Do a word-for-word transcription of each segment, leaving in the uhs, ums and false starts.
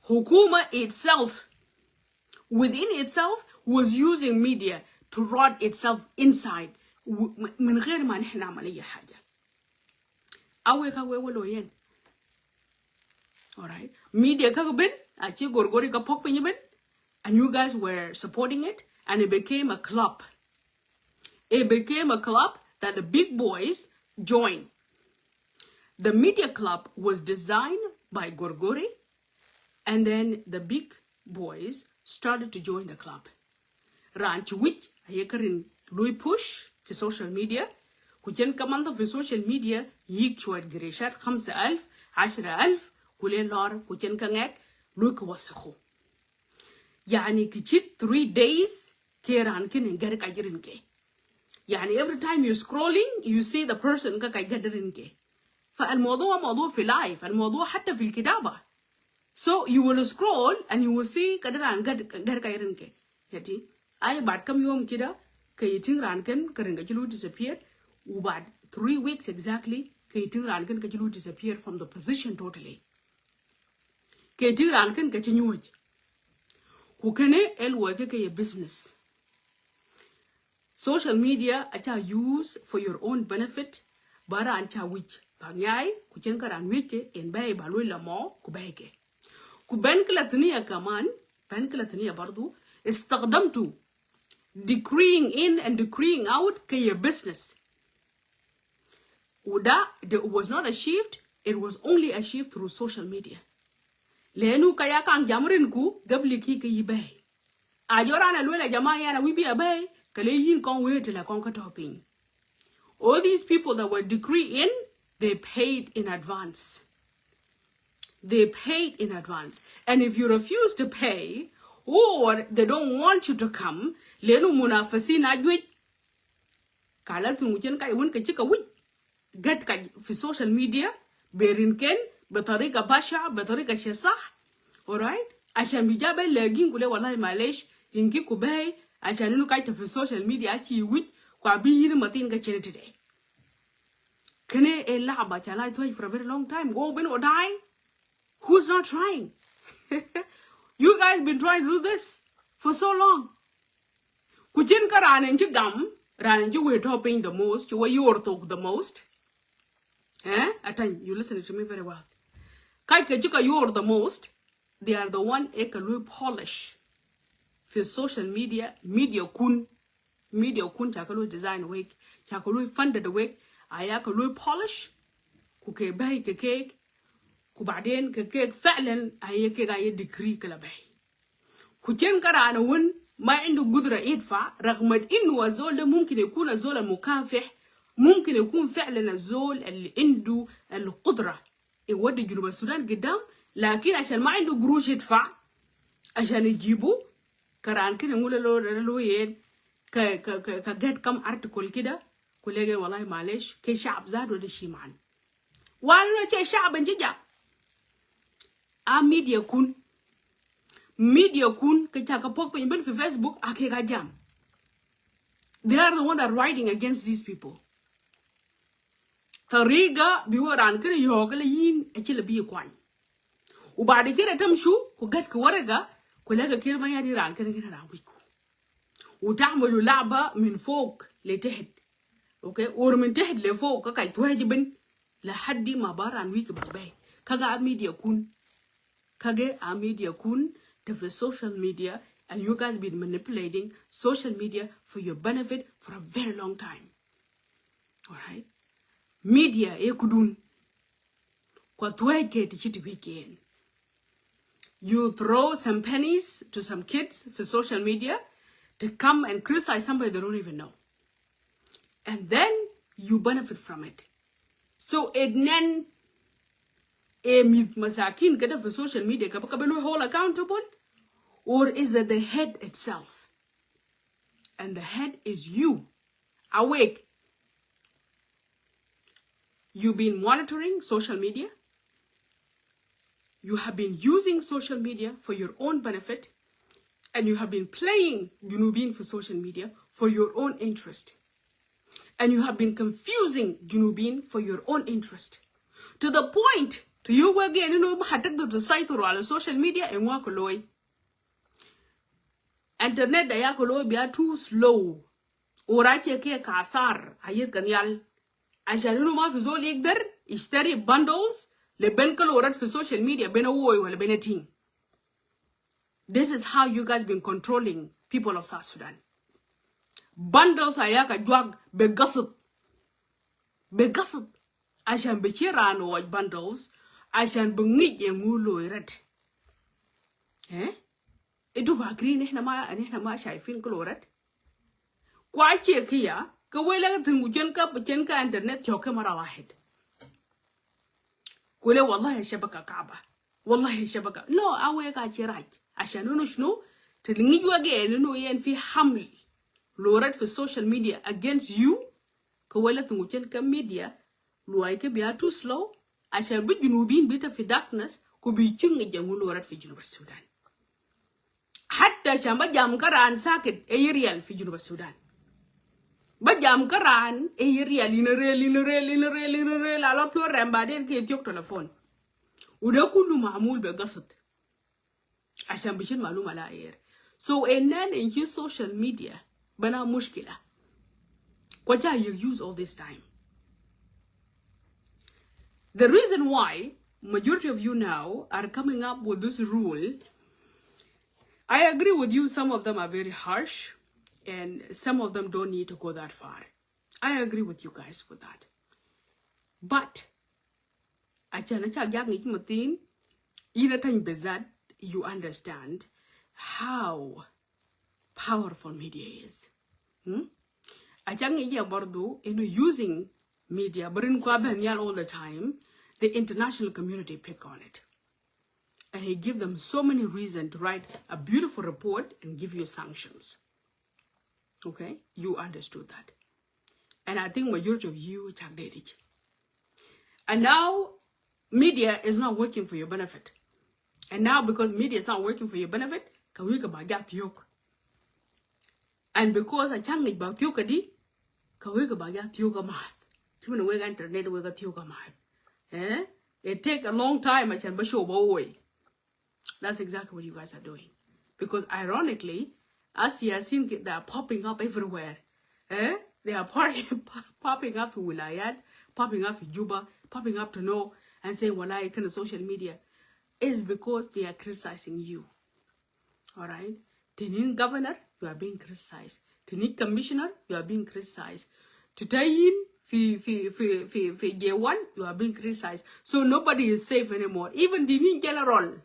حكومة itself, within itself, was using media to rot itself inside, من غير ما نحن نعمل أي حاجة. Awe ka we walo yen. Alright. Media ka ben, achi Gorgori ka pok piny ben, and you guys were supporting it, and it became a club. It became a club that the big boys joined. The media club was designed by Gorgori, and then the big boys started to join the club. Ran chi wich, aye ka rin lui push fi social media. Kuchen ka manta fi social media, yik chuat girishat خمسة آلاف, عشرة آلاف, kule lor, kuchen ka ngek, lui ka wasakhu. Yani kichit three days, ke ran kin ngar ka jirin ke. يعني every time you're scrolling, you see the person ka kai gadirin ke. فالموضوع موضوع في life, الموضوع حتى في الكتابة. So you will scroll and you will see kadiran gad gad kai rin ke. Yati, ay بعد كم يوم كده, kai ting ran ken, karin ka jilu disappear. وبعد three weeks exactly, kai ting ran ken ka jilu disappear from the position totally. Kai ting ran ken ka chi nyuj. Ku kene el wa ke ke business. Social media acha use for your own benefit. Bara an cha wich. Ba nyai, kuchen ka ran wich ke, en bai ba lui lamo, ku bai ke. Ku ben kila tania kaman, ben kila tania برضو, استخدمتو decreeing in and decreeing out ke business. وده, it was not achieved, it was only achieved through social media. Lenu kaya kan jamrin ku, gabli ki ke bai. Ajo ran a lwela jama yana wi bi abai, kale yin kon wet la kon ka topping. All these people that were decree in, they paid in advance. They paid in advance. And if you refuse to pay, or they don't want you to come, lenu munafasin ajwit. Kala tun wuchen kai wun ka chika wit. Gat ka fi social media, berin ken, be tariga basha, be tariga shesah. Alright? Ashan bi jabe lagin kule wallahi malesh, inki kubei, ashan inu kai ta fi social media achi wit, kwa bi yini matin ka chene today. Kene e laba chala it for a very long time. Go ben odai. Who's not trying? You guys been trying to do this for so long. Kuchen ka ranen chi gam, ranen chi we topping the most, chi we your talk the most. Eh? Atan, you listen to me very well. Kai ka chi ka your the most, they are the one e ka lui polish. Fi social media, media kun, media kun cha ka lui design wek, cha ka lui funded wek, aya ka lui polish, ku ke bai ke kek, ku baden ke kek fa'lan aya ke aya decree kala bai. Kuchen ka rana wun ma indu gudra idfa, ragmat inu azol da mumkin yakun azol al mukafih, mumkin yakun fa'lan azol al indu al qudra. E wadi Junub Sudan gidam, lakin ashan ma indu gurush idfa, ashan ijibu, ka ran kene ngula lo, lo, lo yen, ka, ka, ka, ka get kam article kida, ku legen wallahi malesh, ke shab zat wadi shiman. Wala no che shab en jija. A media kun. Media kun, ke cha ka pok pin ben fi Facebook, ake ka jam. They are the one that are writing against these people. Tariga bi waran kene yoga le yin, e chile bi kwany. Ubadi kene tamshu, ku gat ka waraga, ku lega kene ma yadi ran kene kene ran wiku. Utamalu laba min fok le tehet. Okay? Or min tehet le fok, ka kai tuwaji ben. Lahadi ma baran wiki bagbai. Kaga a media kun. Kage a media kun, the social media, and you guys been manipulating social media for your benefit for a very long time. Alright? Media e kudun. Kwa tuwaike ti chiti weekend. You throw some pennies to some kids for social media to come and criticize somebody they don't even know. And then you benefit from it. So it nen e mit masakin keda for social media kaba kaba lu hold accountable, or is it the head itself? And the head is you. Awake. You've been monitoring social media. You have been using social media for your own benefit. And you have been playing Junubin for social media for your own interest. And you have been confusing Junubin for your own interest. To the point, To you again, you know, ma hatakduru tusayturu ala social media, e ngwa kuloi. Internet da ya kuloi bia too slow. Ora che ke kasar, ayet kanial. Ashan inu ma fi zol yagder yishtari bundles, le ben kalo rat fi social media, ben awoi wala ben ating. This is how you guys been controlling people of South Sudan. Bundles aya ka jwag be gasd. Be gasd. Ashan be chira no waj bundles. Ashan be ngij e ngulo rat. Eh? Itu fakrin ihna ma, ihna ma shaifin kalo rat. Kwa che kiya, ka wela ka tungu chen ka, chen ka internet choke mara wahid. Kule wallahi shabaka kaba. Wallahi shabaka. No, awe ka chiraj. Ashan unu shnu, telingi jwa ge enu yen fi haml. Lo rat fi social media against you. Ka wela tungu chen ka media. Luai ke bia too slow. Ashan bi junubin bita fi darkness. Ku bi chungi jangu lo rat fi Junub Sudan. Hatta shan ba jam karan sakit, e yirial fi Junub Sudan. Ba jam karan, e yirial, ina rel, ina rel, ina rel, ina rel, ala pure ramba den ke tiok telephone. Uda kulu mamul be gasd. Ashan bishin malum ala air. So, and then in his social media, bana mushkila. Kwacha you use all this time. The reason why majority of you now are coming up with this rule, I agree with you, some of them are very harsh, and some of them don't need to go that far. I agree with you guys with that. But, acha na cha jak ngi matin, ina tany bezat, you understand how powerful media is. Hmm? Acha ngi ya bardu, inu using media, barin kwa ben yal all the time, the international community pick on it. And he give them so many reasons to write a beautiful report and give you sanctions. Okay? You understood that. And I think majority of you chak did it. And now, media is not working for your benefit. And now, because media is not working for your benefit, ka wi ka ba ja thiok. And because a chang ba thiok ka di, ka wi ka ba ja thiok ka math. Chimene wi ka internet wi ka thiok ka math. Eh? It take a long time, a chan ba show ba oi. That's exactly what you guys are doing. Because ironically, as you are seeing, they are popping up everywhere. Eh? They are par- popping up in Wilayat, popping up in Juba, popping up to know and saying, "Wallahi, kana social media." Is because they are criticizing you. All right? Tenin governor, you are being criticized. Tenin commissioner, you are being criticized. Tutayin fi, fi, fi, fi, fi J one, you are being criticized. So nobody is safe anymore. Even the new general.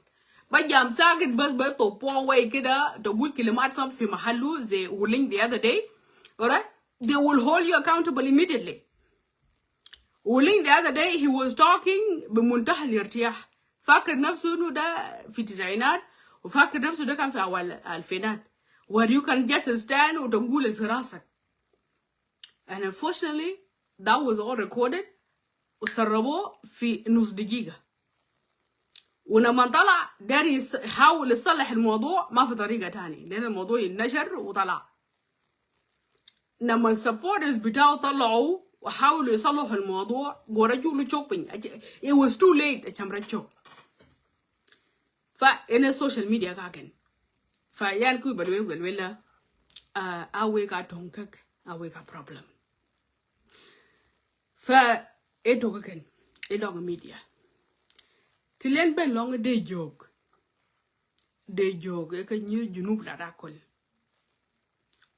Ba jam sakit bas ba to po wai kida, to gul kilimat fam fi mahallu, ze Wuling the other day. All right? They will hold you accountable immediately. Wuling the other day, he was talking بمنتهى الارتياح. فاكر نفسه إنه ده في التسعينات، وفاكر نفسه ده كان في أوائل الألفينات. Where you can just stand وتقول اللي في راسك. And unfortunately, that was all recorded وسربوه في نص دقيقة. ولما طلع داير يس- يحاول يصلح الموضوع، ما في طريقة تاني، لأن الموضوع ينشر وطلع. لما ال supporters بتاعه طلعوا وحاولوا يصلحوا الموضوع، قرا جولو تشوبينج. It was too late, a chamra chop. Fa ene social media ka ken. Fa yan ku balwel, balwel la, ah, awe ka tongkak, awe ka problem. Fa e to ka ken, e long media. Tilen ben long de jok. De jok, e ka nyir junub la dakol.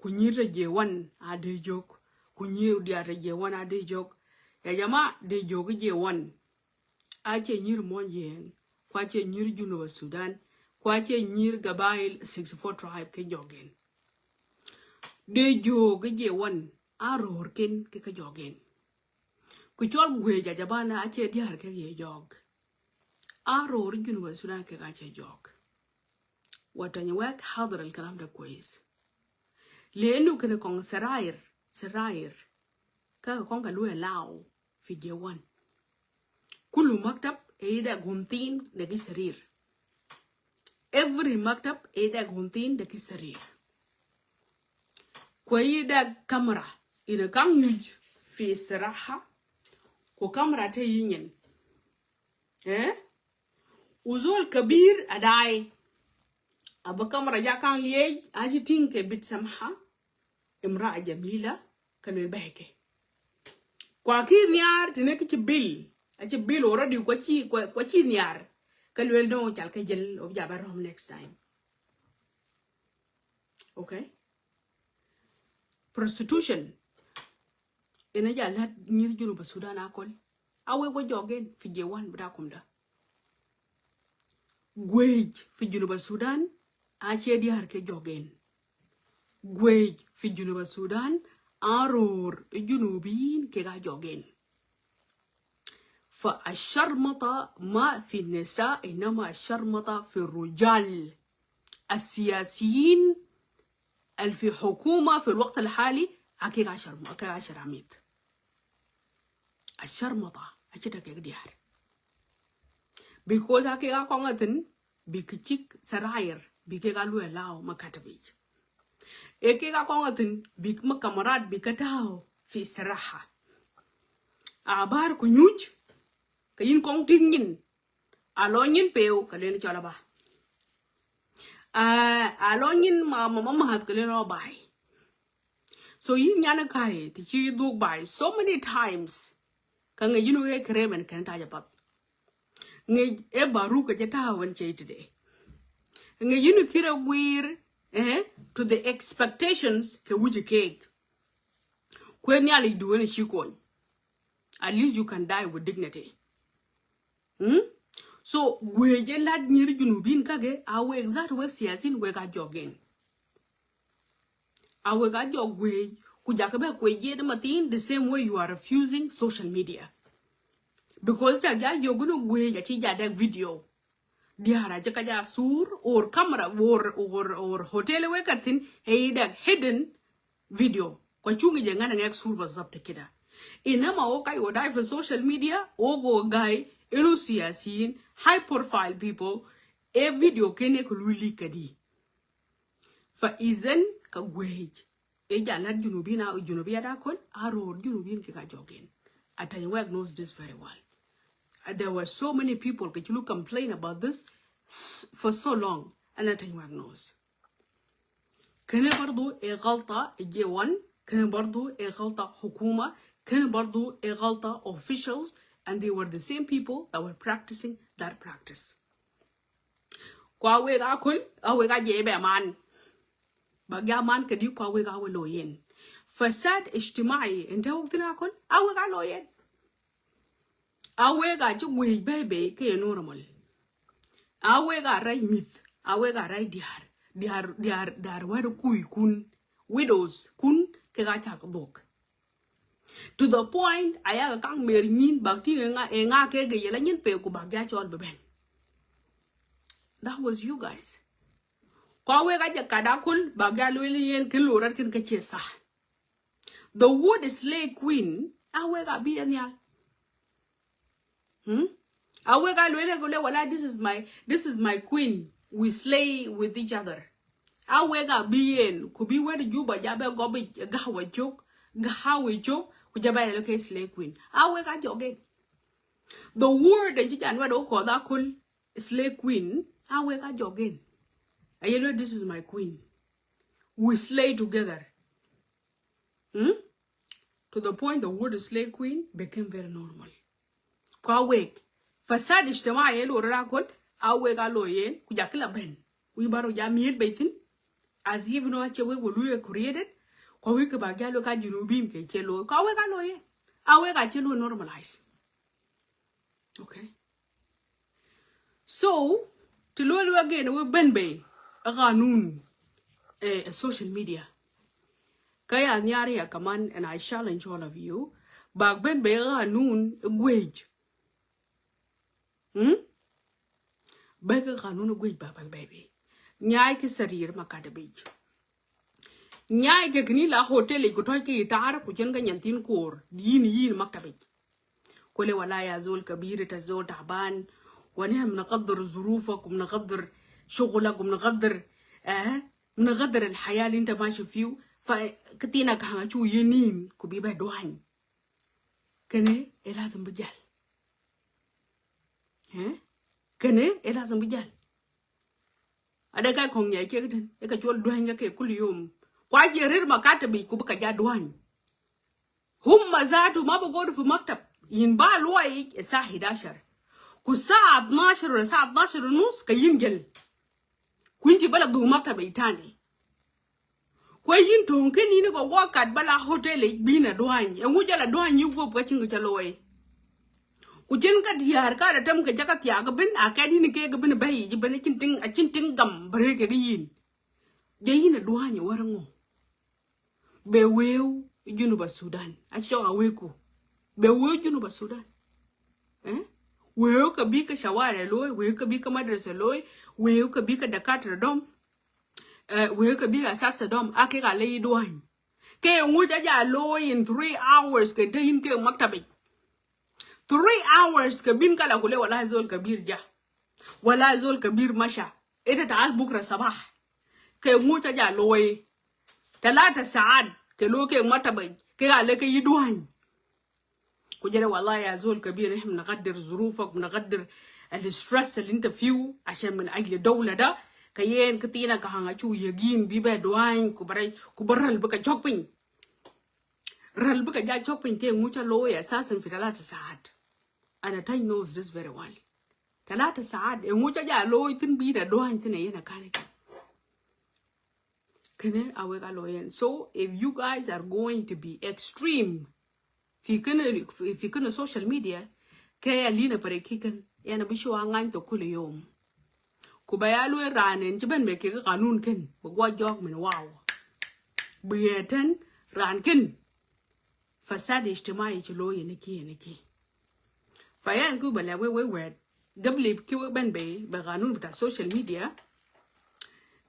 Ku nyir ta J one a de jok. Ku nyir diar ta J one a de jok. Ya jama, de jok J one. Ache nyir Monjeng. Kwa che nyir Junub Sudan. Kwa che nyir gabail sixty-four tribe ke jogen. De jok J one a ror ken ke ke jogen. Ku chol gwe ja jabana ache diar ke ye jok. A ror Junub Sudan ke ka che jok. Watany wek hadar al kalam da kwes. Lenu kene kong sarair, sarair. Ka kong ka lue lao fi J one. Kulu maktab e ida guntin da ki sarir. Every maktab e ida guntin da ki sarir. Kwa ida kamera ina kang yuj fi istiraha. Kwa kamera te yinyen. Eh? Wa zol kabir a dai. Aba kamera ja kang liej, aji ting ke bit samaha. Imraa jamila, ka luel beke. Kwa ki niar, tine ki ci bil. Aci bil already kwa ci, kwa, kwa ci niar. Ka luel no, chal ke jel, ob ja ba rom next time. Okay? Prostitution. Ina ja lat nyir Junub Sudan akol. Awe wa jogen, fi J one bita kum da. Gwej fi Junub Sudan, ace diar ke jogen. Gwej fi Junub Sudan, aror Junubin ke ga jogen. فالشرمطة ما في النساء، إنما الشرمطة في الرجال السياسيين اللي في حكومة في الوقت الحالي. Ake ga sharm-, ake ga sharamit. Asharmata, aci ta kek diar. Because ake ga kongatin, bi ki cik sarair, bi ke ga lue lao makatabij. Eke ga kongatin, bi ki ma kamarat, bi ka tao fi istiraha. Abar kunyuj, ka yin kong ting yin. Alo nyin peu, ka len chola ba. A, alo nyin ma, ma, ma, ma hat ka len o bai. So yin nyana kai, ti ci duk bai so many times. Ka nge yinu ke kremen ken ta japat. Nge e baru ka jata wan che today. Nge yinu kira gwir, eh, to the expectations ke wuji cake. Kwen nyali duwen shi kony. At least you can die with dignity. Hmm? So, gweje lad nyir Junubin kage, awe exact we siasin we ga jogen. Awe ga jog gwej, kuja ke be kweje de matin, the same way you are refusing social media. Because ta ga yogunu gwej, aci ja dek video. Diara je ka ja sur, or camera, or, or, or hotel we katin, he dek hidden video. Kwa chungi je ngana ngek sur ba zabta kida. Inama o kai o dai fi social media, o go gai, inu siasin, high profile people, e video kene kulu leak kadi. Fa izan ka gwej. E ja lad Junubin a, Junubin a da kol, a ror Junubin ke ka jogen. Atany Wek knows this very well. Uh, there were so many people ke chulu complain about this s-, for so long. And Atany Wek knows. Kene bardu e galta e J one, kene bardu e galta hukuma, kene bardu e galta officials, and they were the same people that were practicing that practice. Kwa wega kul, a wega jebe man. Bagya man kedi kwa wega we loyen. Fasad ijtimai, inte waktina kul, a wega loyen. A wega ci gwej bebe ke normal. A wega rai mith, a wega rai diar, diar, diar, diar wer kui kun, widows kun, ke ga chak dok. To the point, aya ga kang mer nyin bak ti nga, e nga ke ge yela nyin pe ku bak ya chol beben. That was you guys. Kwa wega ja kada kul, bak ya lwel yen kin lurat kin ke che sa. The word slay queen, a wega bi en ya. Hmm? A wega lwele gule wala, this is my, this is my queen. We slay with each other. A wega bi en, ku bi wede Juba ja be gobi gahawa chok, gahawa chok, ku ja be yelo ke slay queen. A wega jogen. The word en chijan wede ko da kul slay queen, a wega jogen. A yelo, this is my queen. We slay together. Hmm? To the point the word slay queen became very normal. Kwa wek, fasad ijtimai elo rara kol, a wek a loyen, kuja kila ben. Wi baro ja miet baitin, as if no ache wek welu created, kwa wek ba galo ka Junubin ke che lo, kwa wek a loyen. A wek a che lo normalize. Okay. So, ti lwel wegen we ben be a ganun, eh, social media. Kaya nyari ya kaman, and I challenge all of you. Bak ben be a ganun gwej. Hmm? Bek a ganun gwej bak bek be be. Nyai ki sarir ma kada bej. Nyai ke kini la hotel ku toy ke itar ku chen ka nyantin kor. Yin, yin maktabej. Kule wala ya zol kabir, ita zol taban, wa nihna bnaqaddir zurufak, bnaqaddir shughulak, bnaqaddir, eh, bnaqaddir alhaya al inta mashi fiu, fa katina ka hanga chu yenin ku biba duain. Kene e lazim bajal. Eh? Kene, e lazim bi jal. Ada ka kong nyai ke keten, e ka chol duany ke kul yom. Kwa chi rir maktab e ku bi ka ja duany. Huma zatu ma bi godu fi maktab. Yin ba luai e saa hidashar. Ku saa atnashar wala saa atnashar nus ka yin jel. Ku yin chi bala du maktab e tani. Kwa yin tong ken yin ko gwa kat bala hotel e bina duany. E ngu jala duany yu gop ka chinga chalo e. Ku chin ka diar ka da tam ka jaka tia ka bin a ka din ke ka bin bai ji bin chin ting a chin ting gam bare ke yin. Ja yin a duany warango. Be weu Junub Sudan. A chok a weku. Be weu Junub Sudan. Eh? Weu ka bi ka shawara loy, weu ka bi ka madrasa loy, weu ka bi ka dakatra dom, eh, weu ka bi ka asatsa dom, ake ka le duany. Ke ngu ja ja loy in three hours ke te in ke maktab e. Three hours ke bin kala kule wala zol kabir ja. Wala zol kabir masha. Ita taal bukra sabah. Ke ngu ja ja loy. Talata saat ke lo ke maktab e, ke ka le ke yi duany. Ku jere wallahi ya zol kabir, ihna bnaqaddir zurufak, bnaqaddir al-stress al inta fiu, ashan min ajli dawla da, ka yen ka tina ka hanga chu yagin bi ba duany, ku barai, ku baral bika chok piny. Ral bika ja chok piny ke ngu cha loy asasan fi talata saat. And Atai knows this very well. Talata saat, e ngu cha ja loy tin bi da duany tin e yena kane. Kene a wega loyen. So if you guys are going to be extreme, fi kene, fi kene social media, ke ya lina pare kiken, yana bishu angan to kul yom. Ku ba ya lwe ranen chi ben be ke kanun ken, ba gwa jok min wow. Bi yeten ran ken. Fasad ijtimai chi loy yene ki, yene ki. Fa yan ku ba le we, we, we. Gabli ki we ben be, ba kanun bita social media.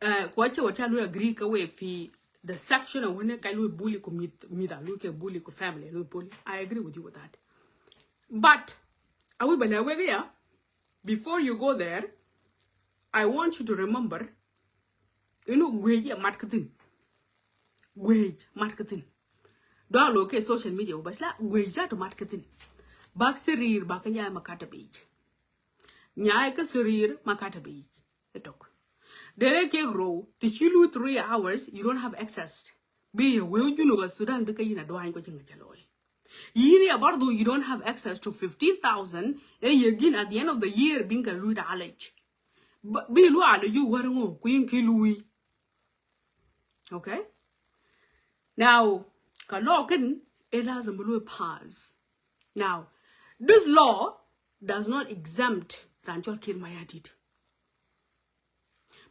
Eh, kwa che wa cha lu agree ka we fi the section of wene ka lu bully ku mit, mit a lu ke bully ku family lu bully. I agree with you with that. But, awi ba le we ya, before you go there, I want you to remember, inu gwej ya mat katin. Gwej mat katin. Dua lo ke social media, bas la gwej ja to mat katin. Bak serir, bak nya maktab e. Nya ka serir, maktab e. Etok. Dere ke grow, the chilu three hours, you don't have access. Bi ya weu Junub Sudan, bi ka yina duany ko chinga cha loy. Yini ya bardu, you don't have access to fifteen thousand, e yagin at the end of the year, bin ka lu da alej. Bi lu alej yu warango, ku yin ki lui. Okay? Now, ka law ken, e lazim bi lu pass. Now, this law does not exempt Ranchol Kiir Mayardit.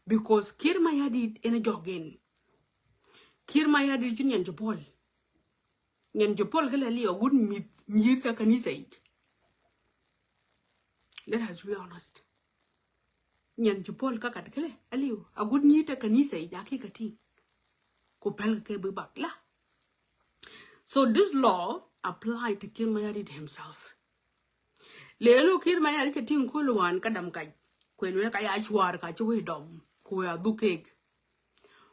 Because Kiir Mayardit ena jogen. Kiir Mayardit jun yan jopol. Yan jopol kala li agun mit nyir ta kanisa ij. Let us be honest. Nyan ci Paul ka kat kele, aliu, a good nyita kanisa i jaki kati. Ko pel ke bi bak la. So this law apply to Kiir Mayardit himself. Lelo Kiir Mayardit ke ting kulu wan ka dam kaj. Ko lelo ka ya chwar ka ci we dom. Ko ya du kek.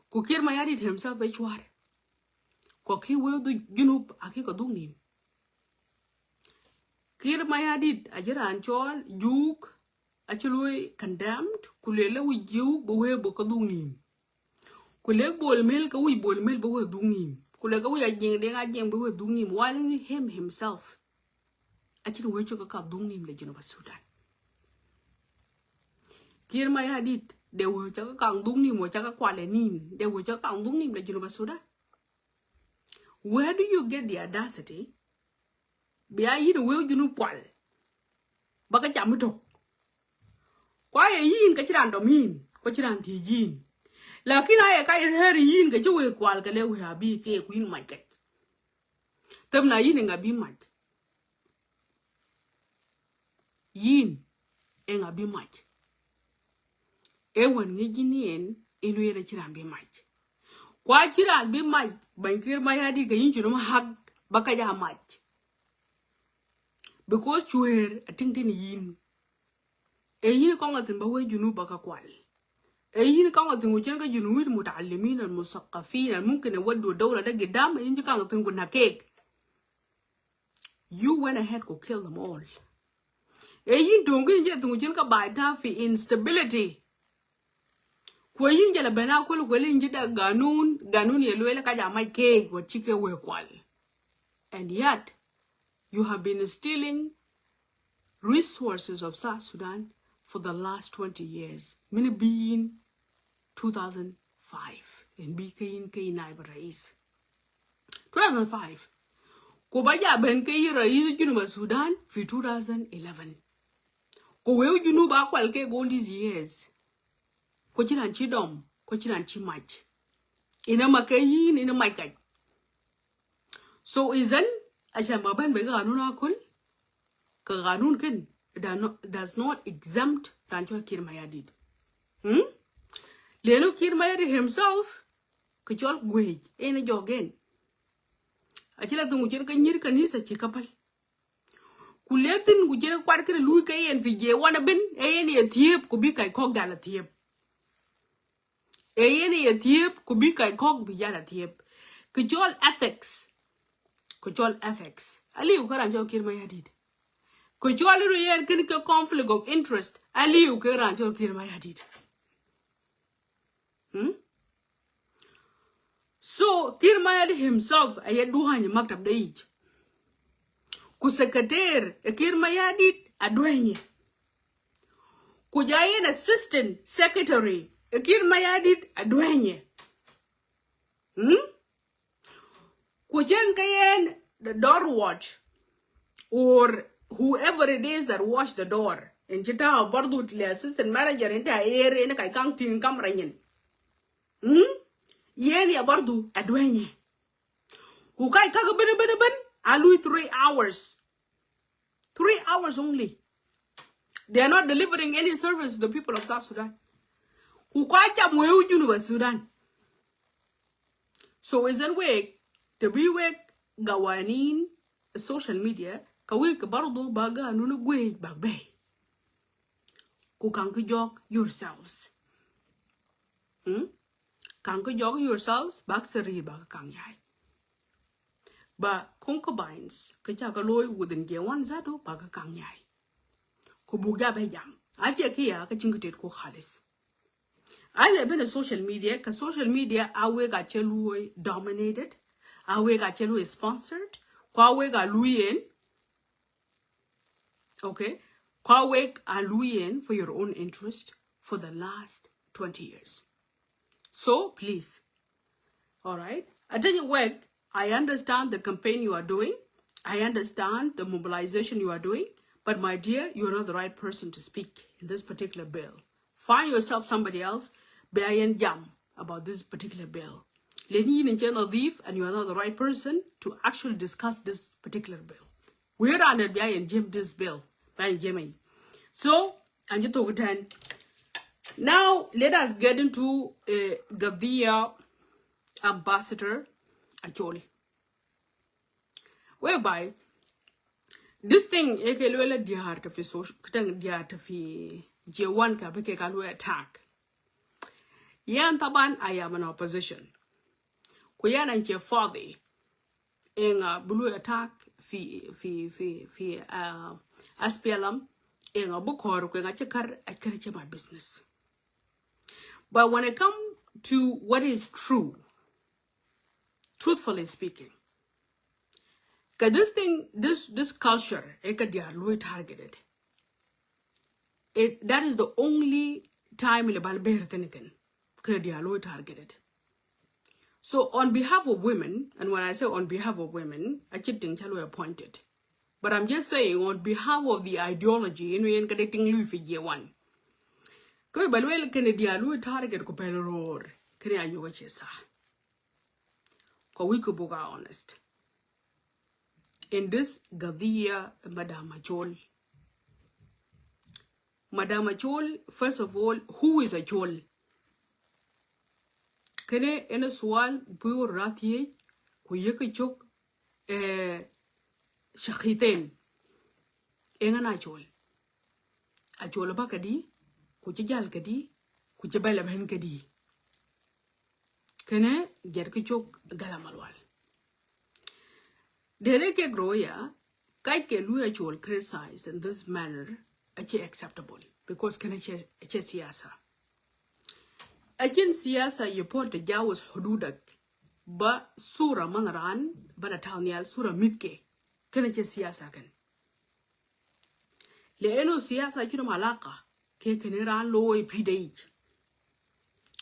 Ko Kiir Mayardit himself e chwar. Ko ki we du junub aki ka dung nim. Kiir Mayardit a jiran chol juk a ci lui condemned, ku lele wi jiu ba we bo ka dung nim. Ku le Bol Mel ka wi Bol Mel ba we dung nim. Ku le ka wi a jeng deng a jeng ba we dung nim. While only him himself a ci we cho ka dung nim le Junub Sudan. Kiir Mayardit de we cho ka dung nim, we cho ka kwale nim. De we cho ka dung nim le Junub Sudan. Where do you get the audacity? Bia yin we junub kwal. Baka jam tok. Kwa ye yin ka ciran dom yin, kwa ciran ti yin. Lakin aye ka ye her yin ka ci we kwal ka le we abi ke kuin mai ke. Tem na yin nga bi mai. Yin e nga bi mai. E wan ngi jini en inu yena ciran bi mai. Kwa ciran bi mai, ban Kiir Mayardit ka yin ci no ma hak baka ja mai. Because chuer a ting tin yin. E yin kong a tin ba we junub baka kwal. E yin kong a tin u cen ka junub mutalimin al musakafin al mumkin e waddu dawla da gidam, e yin ci kong a tin ku na kek. You went ahead ku kill them all. E yin tong kini je tong chin ka bai ta fi instability. Kwa yin je la bena kul kweli nji da ganun, ganun ye lwele ka ja mai ke, wat chi ke we kwal. And yet, you have been stealing resources of South Sudan for the last twenty years. Min biyin two thousand five. En bi ke yin ke yin naib rais. Two thousand five. Ko ba ja ben ke yin rais Junub Sudan fi two thousand eleven. Ko we Junub ba kwal ke all these years. Ko chiran chi dom, ko chiran chi mach. Ina ma ke yin, ina ma kai. So izan, ashan ma ben be ganun akul, ka ganun ken, does not, does not exempt ran chol Kiir Mayardit. Hmm? Leno Kiir Mayardit himself, ka chol gwej, ena jogen. Achila tungu chir ka nyir kanisa chi kapal. Ku letin ku jere kwat kene lui ke yen fi je wan ben, e yen ye thiep, ku bi kai kok jala thiep. E yen ye thiep, ku bi kai kok bi jala thiep. Ki chol ethics. Ki chol ethics. Aliu ke ran chol Kiir Mayardit. Ki chol iru yen kene ke conflict of interest. Aliu ke ran chol Kiir Mayardit. Hmm? So, Kiir Mayardit himself, aye duhany maktab de ich. Ku secretary, e Kiir Mayardit aduenye. Ku ja yen assistant secretary, e Kiir Mayardit aduenye. Hmm? Ku chen ka yen the door watch or whoever it is that watch the door. En chita bardu le assistant manager enta air en kai kang ting kamera nyin. Hmm? Yen ya bardu aduenye. Ku kai kaka bene bene ben, a lui three hours. Three hours only. They are not delivering any service to the people of South Sudan. Ku ka cham weu Junub Sudan. So is that way, te bi wek gawanin social media, ka wek bardo baga nunu gwe bag bay. Ku kang ki jog yourselves. Hmm? Kang ki jog yourselves, bag seri bag kang yai. Ba concubines, ka cha ka loy within je wan zatu, bag kang yai. Ku bug ja be jam. Ache kia ka ching tet ku khalis. Ale bene social media, ka social media a wek a che lui dominated, a wek a che lui sponsored, kwa wek a lui en, okay? Kwa wek a lui en for your own interest for the last twenty years. So please, all right? Attention work, I understand the campaign you are doing. I understand the mobilization you are doing. But my dear, you're not the right person to speak in this particular bill. Find yourself somebody else. Be a yen jam about this particular bill. Leni in Nadif, and you are not the right person to actually discuss this particular bill. We're under behind Jim this bill. Behind Jimmy. So, and you talk ten. Now, let us get into uh, Gadia Ambassador Acholi. Whereby, this thing, eke lwela diar ta fi social, katang diar ta fi J one ka beke ka lwe attack. Yan taban, I am an opposition. Ku yan an che fadhi. Enga bulu attack fi, fi, fi, fi, uh, S P L M. Enga bukor, ku enga chekar, I care my business. But when it come to what is true, truthfully speaking, ka this thing, this, this culture, eka diar lui targeted. It, that is the only time in the Balber Tenikan, ka diar lui targeted. So on behalf of women, and when I say on behalf of women, I keep things appointed. But I'm just saying on behalf of the ideology, you know, yen ka de ting lui fi J one. Ka balwel kene diar lui target ku pelror, kene ayo ka chesa. Ka wiko buga honest. In this gadia, Madam Achol. Madam Achol, first of all, who is Achol? Kene ene sual bu ratiye ku yeke chok, eh, shakiten. Enga na Achol. Achol ba kadi, ku chijal kadi, ku chibela ben kadi. Kene jet ke chok gala malwal. Dere ke groya, kai ke lui Achol criticize in this manner. Achi acceptable because kene achi, achi siyasa. Achi siyasa yu pol tajawuz hududak ba sura man ran ba la tau nyal sura mitke. Kene achi siyasa ken. Lianu siyasa achi no alaka ke kene ran loi pidej.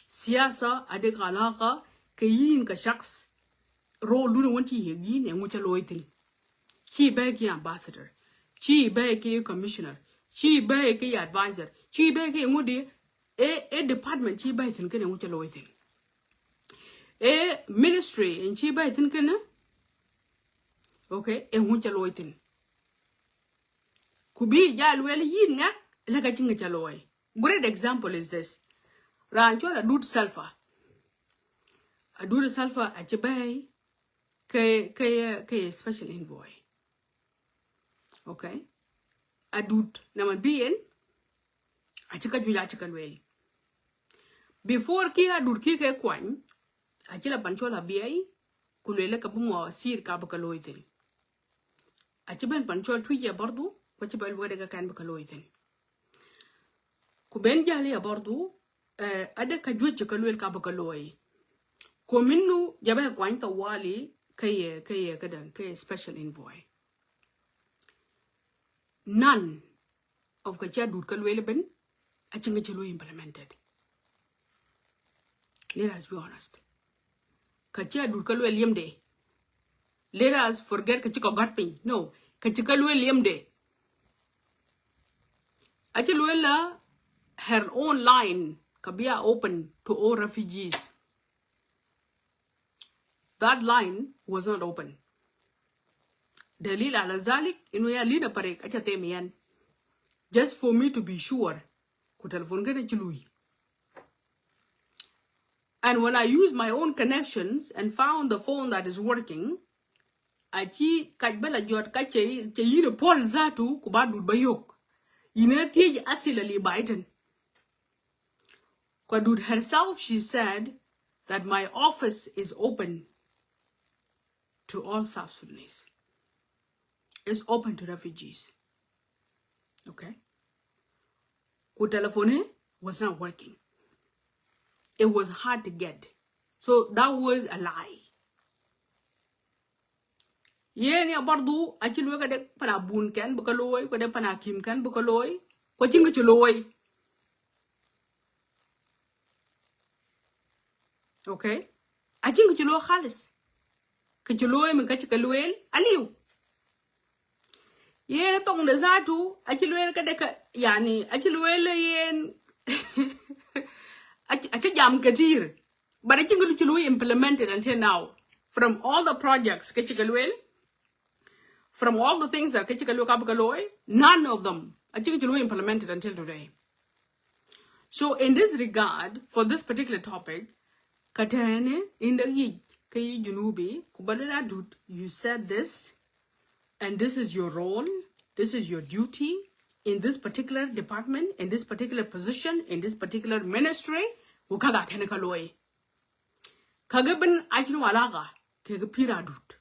Siyasa ade alaka ke yin ka shakhs role duni wanti he yin e ngu cha loi thin. Chi bai ki ambassador. Chi bai ki commissioner. Chi bai ki advisor. Chi bai ki ngudi e, e department chi bai thin kene ngu cha loi thin. E ministry in chi bai thin kene. Okay, e ngu cha loi thin. Ku bi ja lwel yin ngak, la ka chi ngi cha loi. Great example is this. Ran chol Adut Salva. Adut Salva achi bai ke, ke, ke special envoy. Okay? Adut na man bi en, achi ka juja achi ka lwel. Before ki Adut ki ke kwany, achi la pan chol Abiy, ku lwel ka bu mo sir ka bu ka loi thin. Achi ben pan chol Twic ya bardu, ku achi ben lwel ka kan bu ka loi thin. Ku ben jali ya bardu, eh, ade ka juj ka lwel ka bu ka loi. Ku minu ja be kwany tawali ke ye, ke ye, ke dan, ke ye special envoy. None of ka chi Adut ka lwel ben, achi ngi cha loi implemented. Let us be honest. Ka chi Adut ka lwel yem de. Let us forget ka chi ka gat piny. No, ka chi ka lwel yem de. Achi lwel la her own line ka bia open to all refugees. That line was not open. Dalil ala zalik, inu ya Lina Parek, acha tem yan. Just for me to be sure. Ku telephone kene chi lui. And when I used my own connections and found the phone that is working, achi kaj bela jot ka che, che yin pol zatu ku ba Adut ba yok. Ine thiej asila li Biden. Ku Adut herself, she said that my office is open to all South Sudanese. It's open to refugees. Okay? Ku telephone was not working. It was hard to get. So that was a lie. Yen ya bardu, achi lwel ka de pana bun ken bu ka loi, ka de pana kim ken bu ka loi, ku achi ngi cha loi. Okay? Achi ngi cha loi khalis. Ka chi loi min ka chi ka lwel, aliu. Yen tong de zatu, achi lwel ka de ka, yani, achi lwel yen, achi, achi jam katir. But achi ngi lu chi loi implemented until now. From all the projects ka chi ka lwel, from all the things that ka chi ka lwel ka bu ka loi, none of them achi ngi chi loi implemented until today. So in this regard, for this particular topic, ka tene in the yij, ka yi Junubi, ku ba lwel Adut, you said this, and this is your role, this is your duty in this particular department, in this particular position, in this particular ministry, ku kaga kene ka loi. Kage ben achi no alaka ke, ke pira Adut.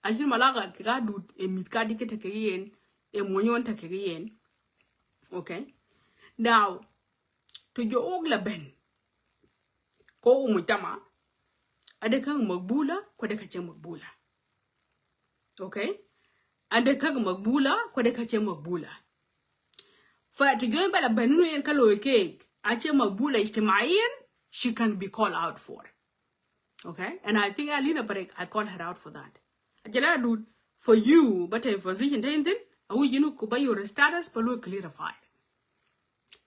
Achi no alaka ke Adut, e mit ka di ke te ke yen, e monyon te ke yen. Okay? Now, to jo og la ben. Ko u mujtama, ade ka makbula, ko ade ka che makbula. Okay? Ade ka makbula, ko ade ka che makbula. Fa to jo bela ben inu yen ka loi ke, ache makbula ijtimaiyan, she can be called out for. Okay? And I think Alina Parek, I call her out for that. Ajala Adut, for you, but a position, anything, I want you to know your status, but clarify.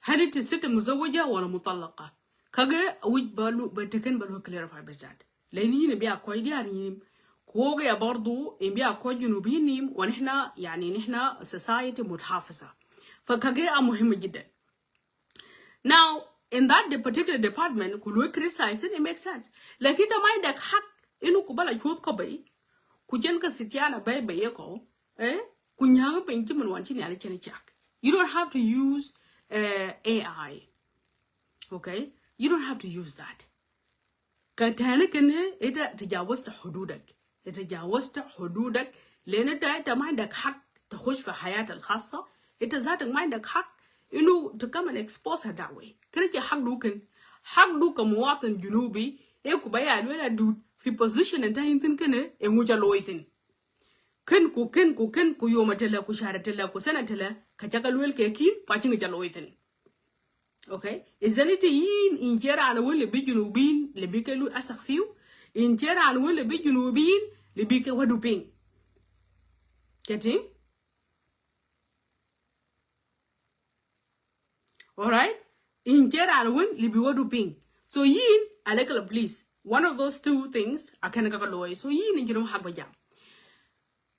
هل انت ست مزوجة ولا مطلقة؟ Kage awij balu, ba teken balu clarify بالذات. لأن ina bia koj diar nim, koge ya bardu, in bia koj Junubin nim, ونحن, يعني نحن society متحفظة. فكage a مهم جدا. Now, in that de-, particular department, ku lwe criticize, it makes sense. Lakin ita ma indak hak inu ku bala chut ko bai, ku jen ka sitiana bai bai ko, eh? Ku nyang bai nchi man wan chini ala chene chak. You don't have to use, eh, A I. Okay? You don't have to use that. Ka tene kene, ita tajawazta hududak. Ita tajawazta hududak, lene ita, ita ma indak hak tahush fi hayat al-khassa. Ita zatak ma indak hak Inu to come and expose her that way. Kene ci hak du ken. Hak du ka muwatin Junubi, e ku ba ya lwel a dud, fi position enta intin kene, e ngu ca loy thin. Ken ku, ken ku, ken ku yom tela, ku shara tela, ku sena tela, ka ca ka lwel ke kin, pa ci ngi ca loy thin. Okay? Is there anything yin in jera na wen le bi Junubin, le bi ke lu asak fiu? In jera na wen le bi Junubin, le bi ke wadu ping? Getting? All right? In jera na wen le bi wadu ping? So yin, a lekala please. One of those two things, a kene ka ka loy. So yin in jera hak ba jam.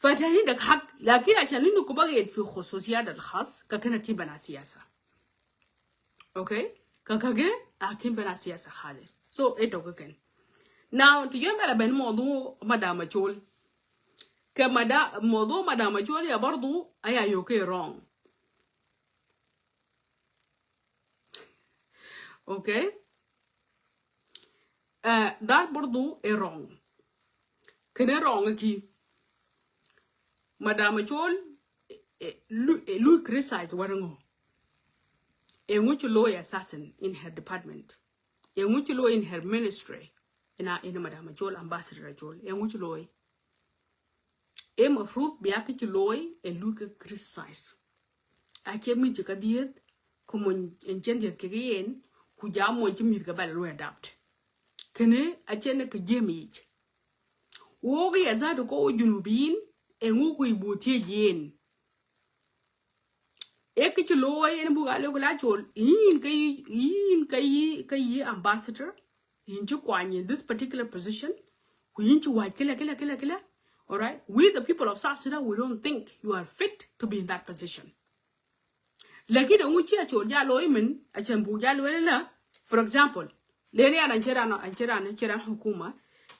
Fatani da hak, lakin ashan inu ku ba gayet fi khususiyat al khas, ka kene ki bena siyasa. Okay? Ka kage, a kin bena siyasa khalis. So, e to ka ken. Now, ti yom bela ben modu Madam Achol. Ke mada-, modu Madam Achol ya bardu, aya yo ke wrong. Okay? Eh, that bardu e wrong. Kene wrong ki. Madam Achol, eh, eh, lu, eh, lu criticize warango. E ngu ci loy assassin in her department. E ngu ci loy in her ministry. Ina, ina Madam Achol, Ambassador Achol. E ngu ci loy. E mafrud bia ki ci loy, e lu ke criticize. Ace mi ci ka diet, ku mon en cen diet ke yen, ku ja mon ci mi ka bal lu adapt. Kene, ace ne ke jemi ich. Wo ki ya zatu ko wo Junubin, e ngu ku ibu tie yen. E ki ci loy, en bu ga lo ku la Achol, yin ka yi, yin ka yi, ka yi ambassador, yin ci kwany in this particular position, ku yin ci waj kila, kila, kila, kila. All right? We, the people of South Sudan, we don't think you are fit to be in that position. Lakin e ngu ci Achol ja loy min, ashan bu ja loy la, for example, leni ana cera na, ana cera na, cera hukuma,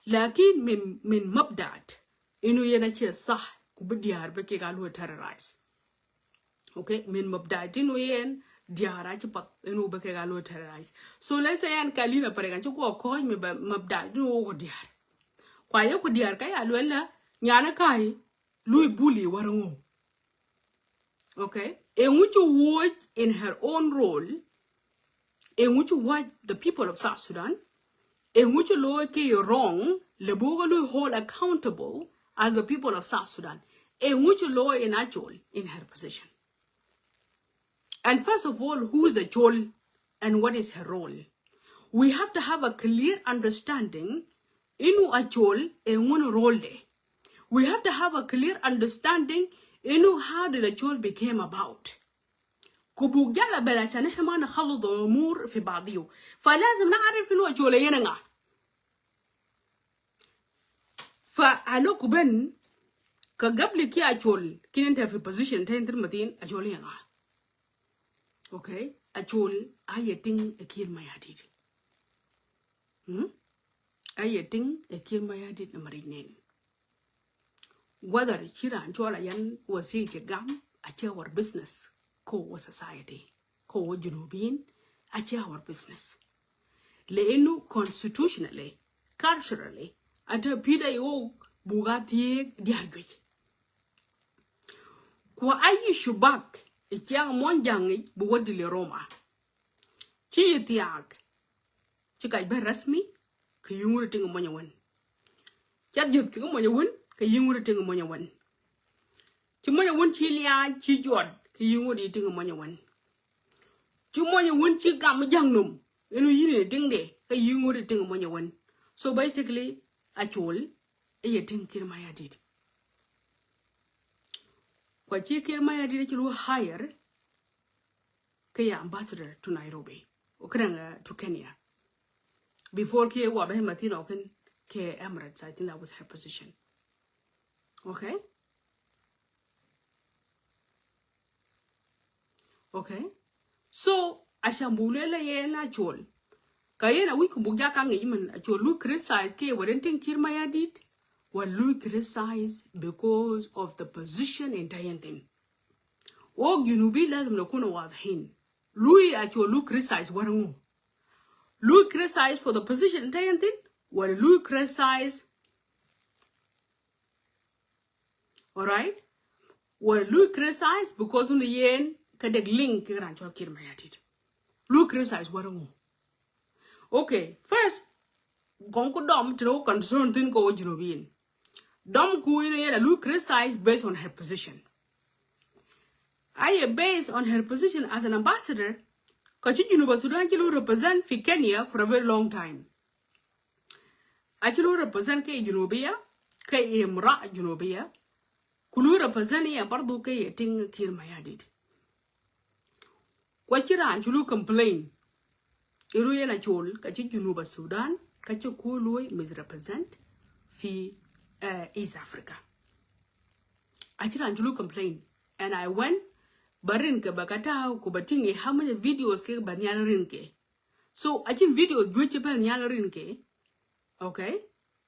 lakin min, min mabdat, inu yena ci sah, ku bi diar be ke ga lu terrorize. Okay, min mabdat inu yen diar a ci pat inu be ke ga lu terrorize. So let's say an kalina paregan ci ko ko mi ba mabdat inu ko diar. Kwa ye ko diar ka ya lwela nyana kai lu bully warango. Okay? E ngu ci waj in her own role. E ngu ci waj the people of South Sudan. E ngu ci loy ke wrong, le bu ga lu hold accountable as the people of South Sudan. E ngu ci loy in Achol in her position. And first of all, who is Achol and what is her role? We have to have a clear understanding inu Achol e ngun role de. We have to have a clear understanding inu how did Achol became about. Ku buk jala bela shan ihna ma nakhallut al umur fi badiu. Fa lazim naarif inu Achol e yena nga. Fa alo ku ben, ka gabli ki Achol, kin inta fi position ta inta matin, Achol e yena nga. Okay? Achol, aye ting e Kiir Mayardit. Hmm? Aye ting e Kiir Mayardit na marijnen. Whether ci ran Achol a yan wasil ci gam, ace our business. Ko wa society. Ko wa Junubin, ace our business. Lenu constitutionally, culturally, ata pida yo bu ga thiek diar gwej. Kwa ayi shubak, e ciang mon jang bu wadi le Roma. Ci yi thiak, ci kaj be rasmi, ka yungu de ting monya wan. Ci a jot ki monya wan, ka yungu de ting monya wan. Ci monya wan ci liaj, ci jot, ka yungu de ting monya wan. Ci monya wan ci gam jang num, inu yini de ting de, ka yungu de ting monya wan. So basically, Achol, e ye ting Kiir Mayardit. Kwa ci Kiir Mayardit ci lu hire, ke ye ambassador to Nairobi. O kadang, uh, to Kenya. Before ke wa be matin o ken ke Emirates, I think that was her position. Okay? Okay? So, ashan bu lwela yena Achol. Ka yena wik bu ja ka ngi man Achol lu criticize ke wa den ting Kiir Mayardit, wa lu criticize because of the position inta yen tin. Wo Junubi lazim nakunu wadihin. Lu Achol lu criticize warangu. Lu criticize for the position inta yen tin, wa lu criticize. All right? Wa lu criticize because unu yen ka dek link ke ran chol Kiir Mayardit. Lu criticize ware ngo. Okay, first, kong ku dom te ro concern tin ko Junubiyin. Dom ku ina yena lu criticize based on her position. Aye, based on her position as an ambassador, ka chi Junub Sudan chi lu represent fi Kenya for a very long time. Achi lu represent ke Junubiya, ke imra Junubiya. Ku lu represent ya bardu ke yeting Kiir Mayardit. Kwa chi ran chi lu complain. Iru yena chol, ka chi Junub Sudan, ka chi ku lu misrepresent fi, eh, East Africa. Achi ran chi lu complain. And I went, ba rin ke ba kata, ku ba ting e how many videos ke ba nyal rin ke. So, achin video juche ba nyal rin ke, okay,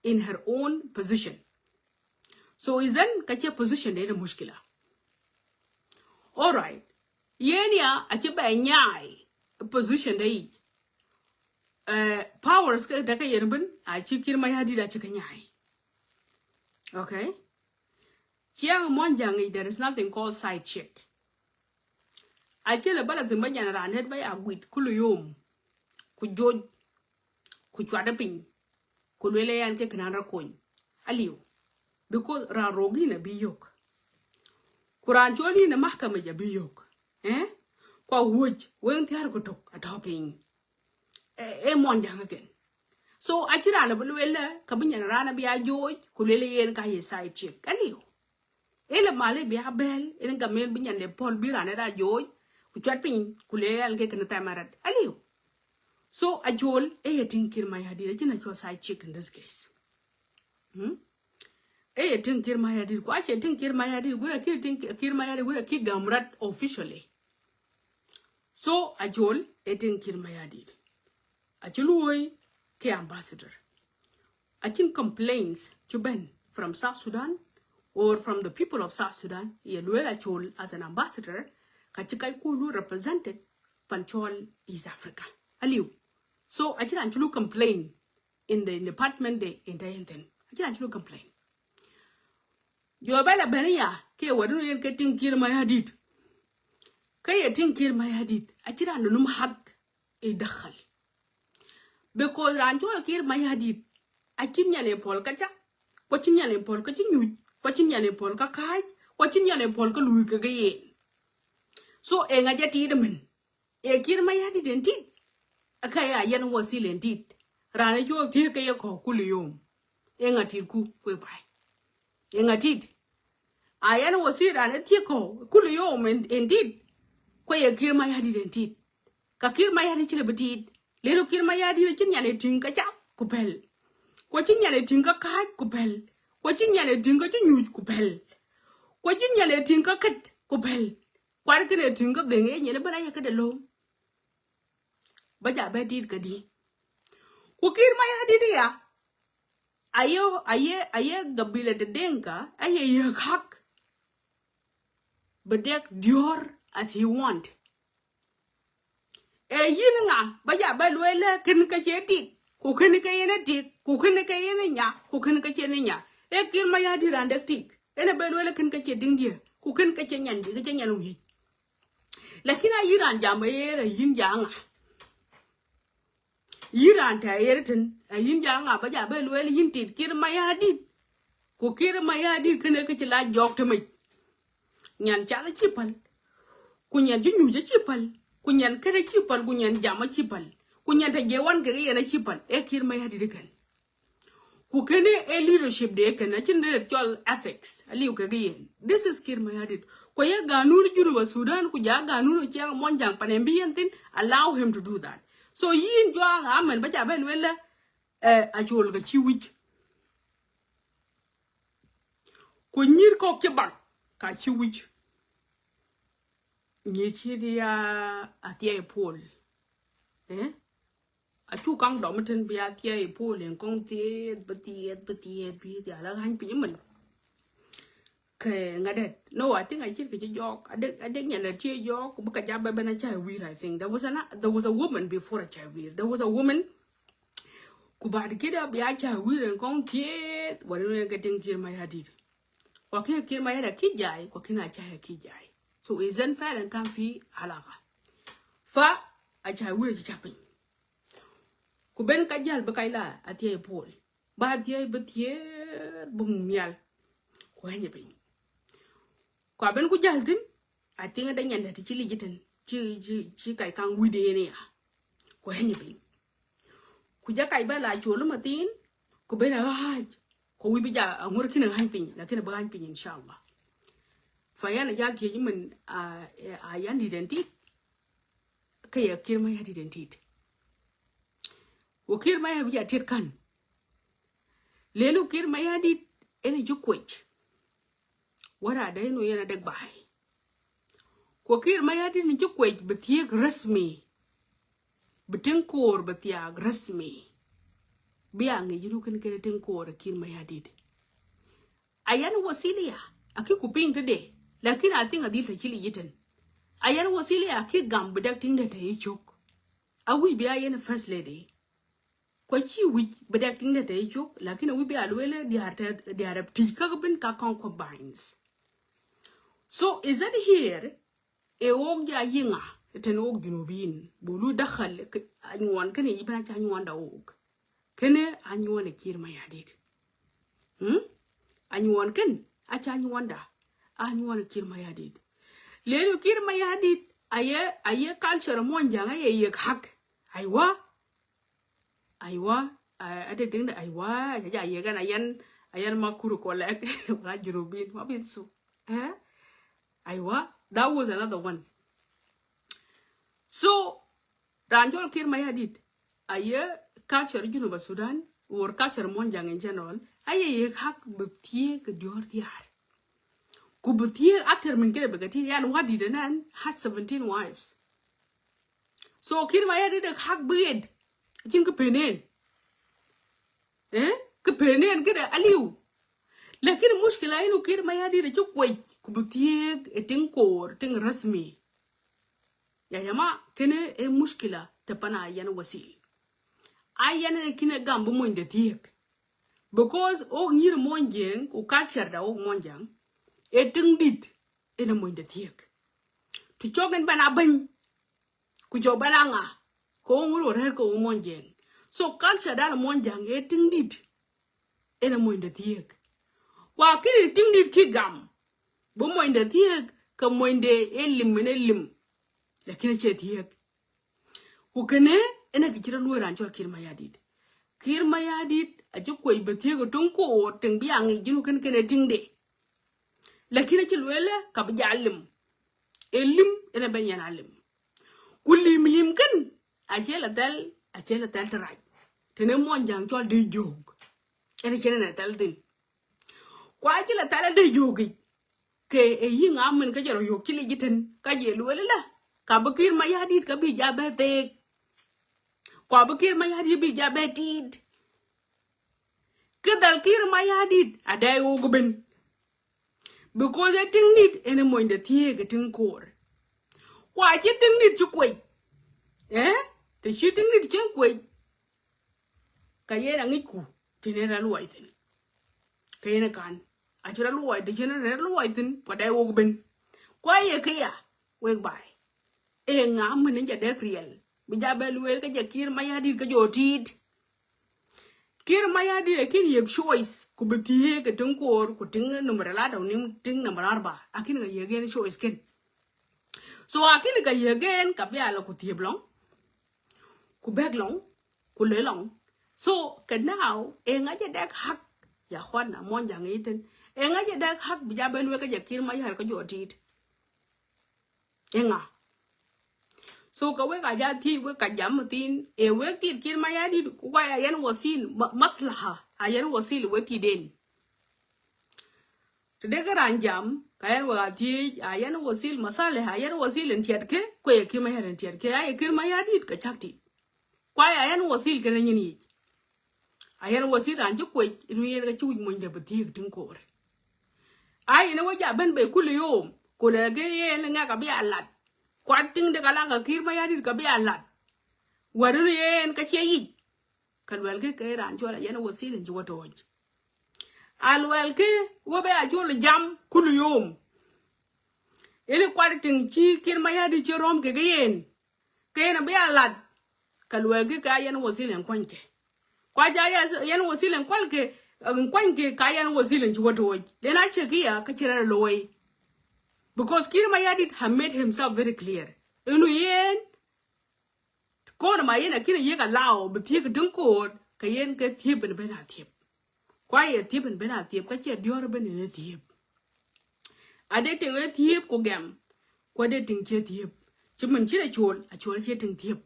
in her own position. So, izan ka chi position de na mushkila. All right. Yenya achi ba nyai position de. Eh, powers ke da ka yen bin, achi Kiir Mayardit achi ka nyai. Okay? Chiang Monjang, there is nothing called side chick. Achi le bala tin ba nyan ranet ba ya gwit kulu yom. Ku joj, ku chwade piny, ku lwele yan ke kinan ra kony. Aliu. Because ran rogi na bi yok. Ku ran choli na mahkama ja bi yok. Eh? Kwa wuj, wen tiar ku tok, ato piny. E, e Monjang ken. So, achi ran le bala lwele, ka bi nyan ran bi a joj, ku lwele yen ka ye side chick. Aliu. Ele male bi a bel, ele ka men bi nyan de pol bi ran da joj, ku chwat piny, ku lwele yan ke ken tamarat. Aliu. So, achol, e ye ting Kiir Mayardit, achin achol side chick in this case. Hmm? E ye ting Kiir Mayardit, kwa che ting Kiir Mayardit, gura ki ting Kiir Mayardit, gura ki gamrat officially. So, achol, e ting Kiir Mayardit. Achi lu woi ke ambassador. Achin complaints chi ben from South Sudan or from the people of South Sudan, ye lwel achol as an ambassador, ka chi kai kulu represented pan chol East Africa. Aliu. So, achi ran chi lu complain in the department de in the enten. Achi ran chi lu complain. Jo bala bani ya, ke wadun yen ke ting Kiir Mayardit. Ke ye ting Kiir Mayardit, achi ran num hak e dakhal. Because ran chol Kiir Mayardit, achin nyan e pol ka cha, kwa chin nyan e pol ka chi nyuj, kwa chin nyan e pol ka kaj, kwa chin nyan e pol ka lui ka ga yen. So, e nga ja ti de men. E Kiir Mayardit en tit. Aka ya yan wasil en tit. Ran e chol thie ke ye ko kulu yom. E nga tit ku kwe bai. E nga tit. A yan wasil ran e thie ko kulu yom en, en tit. Kwa ye Kiir Mayardit en tit. Ka Kiir Mayardit chi le bi tit. Lero Kiir Mayardit chin nyan e ting ka cha ku pel. Kwa chin nyan e ting ka kaj ku pel. Kwa chin nyan e ting ka chi nyuj ku pel. Kwa chin nyan e ting ka ket ku pel. Kwar kene ting ka deng e nyen bana ya ka de lom. Ba ja ba tit ka di. Ku Kiir Mayardit ya. Ayo, aye, aye gabila de Dinka, aye ye hak. Ba dek dior as he want. E yin nga, ba ja ba lwele ken ka che tik, ku ken ka yen tik, ku ken ka yen nya, ku ken ka che nya. E Kiir Mayardit ran dek tik. Ene ba lwele ken ka che ding die, ku ken ka che nyan di, ka che nyan wi. Lakin a yin ran jam ba yere yin ja nga. Yin ran ta yere tin, a yin ja nga ba ja ba lwele yin tit Kiir Mayardit. Ku Kiir Mayardit kene ka chi la jok te mej. Nyan cha da chi pal. Ku nyan chi nyuj a chi pal. Ku nyan kere chi pal, ku nyan jam a chi pal. Ku nyan ta je wan ke yen a chi pal. E Kiir Mayardit ken. Ku kene e leadership de ken, achin de chol ethics. Aliu ke yen. This is Kiir Mayardit. Kwa ye ganun Junub Sudan, ku ja ganun chiang Monjang pan en bi yen tin, allow him to do that. So yin jo nga men ba ja ba lwele, eh, achol ka chi wich. Ku nyir kok chi bak ka chi wich. Nyi chi dia athia e pol. Eh? Achu kang dom ten bia thia e pol en kong thiet, ba thiet, ba thiet, bi thia la hany piny men. Ke nga det. No, I think a chit ke chi jok. A dek, a dek nyan a chi jok, bu ka ja ba ben a chai wir, I think. There was a, there was a woman before a chai wir. There was a woman. Ku bad kida bia chai wir en kong thiet, wala ne ka ting Kiir Mayardit. Kwa kin Kiir Mayardit ki jai, kwa kin a chai ki jai. So, إذن فعلًا كان في علاقة. Fa, aca wir aca piny. Ku ben ka jal ba ka ila a thiai pol. Ba thiai ba thiai ba mung mial. Ku hany piny. Ku a ben ku jal thin, a tinga da nyanda ti ci liji thin. Ci, ci, ci kai kang wide ne ya. Ku hany piny. Ku ja kai ba la cholo matin, ku ben a haj. Ku wi bi ja a ngur kina hany piny, lakin ba hany piny, inshallah. Fa yan a jal thiai man, a, a yan di den tit. Ka ya Kiir Mayardit den tit. Wa Kiir Mayardit ya tit kan. Lelu Kiir Mayardit ene ju kwech. Wara da inu yana dek bai. Kwa Kiir Mayardit ni ju kwech bi thiek rasmi. Bi tin kor bi thiak rasmi. Bi a ngi jinu ken kene tin kor Kiir Mayardit. Ayan Wasila ya, aki ku ping tede. Lakin a tinga dil ta chili jiten. Ayan Wasila ya, aki gam bi dak ting de te chok. A wi bi a yan first lady. Kwa chi wi bi dak ting de te chok, lakin a wi bi a lwele diar te, diar ti ka bin ka concubines. So, is that here, e wok ja yinga, ten wok Junubin, bulu dakhal, anyuan kene iba cha anyuan da wok. Kene anyuan e Kiir Mayardit. Hmm? Anyuan ken, acha anyuan da. Anyuan e Kiir Mayardit. Lelu Kiir Mayardit, aye, aye culture Monjang, aye ye hak. Aywa. Aywa. Ade ding da, aywa. Aja ye gan ayan, ayan makuru kolek. Wala Junubin, ma bin su. Eh? Aywa. That was another one. So, Ranjol Kiir Mayardit, aye culture Junub Sudan, or culture Monjang in general, aye ye hak bi thiek dior diar. Ku bi thiek akter min kede bi katir, yan wadi de nan had seventeen wives. So Kiir Mayardit de hak bi ed, chin ke penen. Eh? Ke penen kede aliu. Lakin mushkila inu Kiir Mayardit de chu kwech, ku bi thiek e ting kor, ting rasmi. Ya jama, kene e mushkila te pana Ayan Wasila. Ayan ne kine gam bu moin de thiek. Because o nyir Monjang, o culture da o Monjang, e ting dit, e ne moin de thiek. Tu chogen bana bany, ku jo bana nga, ko nguro rer ko Monjang. So culture da Monjang, e ting dit, e ne moin de thiek. Wa kini ting dit ki gam, bu moin de thiek, ka moin de e lim, e lim. Lakin e che thiek. Ku kene, ene ki chira luo Ranjol Kiir Mayardit. Kiir Mayardit, achi kwech bi thiek tung ko, ting bi angi jinu ken kene ting de. Lakin achi luele, ka bi ja lim. E lim, ene ben yan a lim. Ku lim lim ken, achi la tel, achi la tel te raj. Tene Monjang chol de jog. Ene kene ne tel din. Kwa chi la tala de jogi. Ke e yinga min ka jaro yok chili jiten. Ka je luele la. Ka bi Kiir Mayardit ka bi ja be thek. Kwa bi Kiir Mayardit bi ja be tit. Ke dal Kiir Mayardit a dai wo gubin. Because e ting dit ene moin de thiek e ting kor. Kwa chi ting dit chi kwech. Eh? Te chi ting dit chi kwech. Ka yen a ngi ku, tene ra luai thin. Ka yen a kan. A chira luai, te chene ra luai thin, kwa dai wok ben. Kwa ye ke ya, wek bai. E nga mene ja dek riel. Bi ja be luel ka ja Kiir Mayardit ka jo tit. Kiir Mayardit e kin yek choice, ku bi thiek e ting kor, ku ting number la da nim ting number arba. A kin ka yek yen choice ken. So a kin ka yek yen, ka bi a la ku thiep long. Ku bek long, ku le long. So, ke now, e nga je dek hak, ya khwana, Monjang iten. E nga je dek hak, bi ja be luel ka ja Kiir Mayardit ka jo tit. E nga. So, ka wek a ja thi, wek ka jam thin, e wek tit Kiir Mayardit, kwa Ayan Wasila, ma-, maslaha, Ayan Wasila wek tit den. Te dek ran jam, ka yan wek a thiej, Ayan Wasila masale, Ayan Wasila en tiat ke, kwe Kiir Mayardit en tiat ke, aye Kiir Mayardit ka chak tit. Kwa Ayan Wasila kene nyin yij. Ayan Wasila ran chi kwech, inu yen ka chi wich moin de bi thiek ting kor. Aye ne wa ja ben be kul yom, kule ke yen nga ka bi a lat. Kwa ting de ka la ka Kiir Mayardit ka bi a lat. Waru yen ka chi yij. Ka luel ke ke ran chol Ayan Wasila en chi wa toj. A luel ke, wa be a chol jam kul yom. Ene kwat ting chi Kiir Mayardit chi rom keke yen. Ke yen a bia lat. Ka luel ke ka yen Wasila en kwany ke. Kwa ja ya-, yen Wasila en kwal ke, en kwany ke ka yen Wasila en chi watuoj. Len a che kia ka chira loi. Because Kiir Mayardit have made himself very clear. Inu yen, kona ma yen a kina yek a lao, bi thiek ding kod, ka yen ke thiep en ben a thiep. Kwa ye thiep en ben a thiep, ka che dior ben en thiep. A de ting e thiep ku gem. Kwa de ting che thiep. Chi men chi Achol, Achol che ting thiep.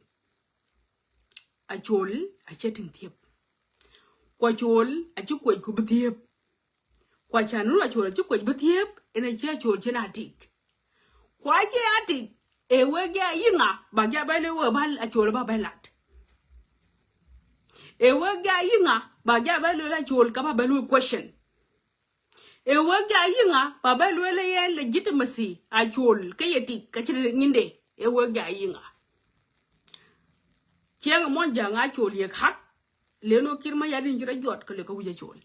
Achol, a che ting thiep. Kwa Achol, a chi kwech ku bi thiep. Kwa chanu Achol, a chi kwech bi thiep, ene chi Achol chi na tik. Kwa chi a tik, e wege a yinga, ba ja bele we bal Achol ba belat. E wege a yinga, ba ja bele Achol ka ba bele question. E wege a yinga, ba bele le ye legitimacy Achol, ke ye tik, ka chi nginde, e wege a yinga. Chieng mo jang Achol ye hak, leno Kiir Mayardit jira jot, ka le ka wija Achol.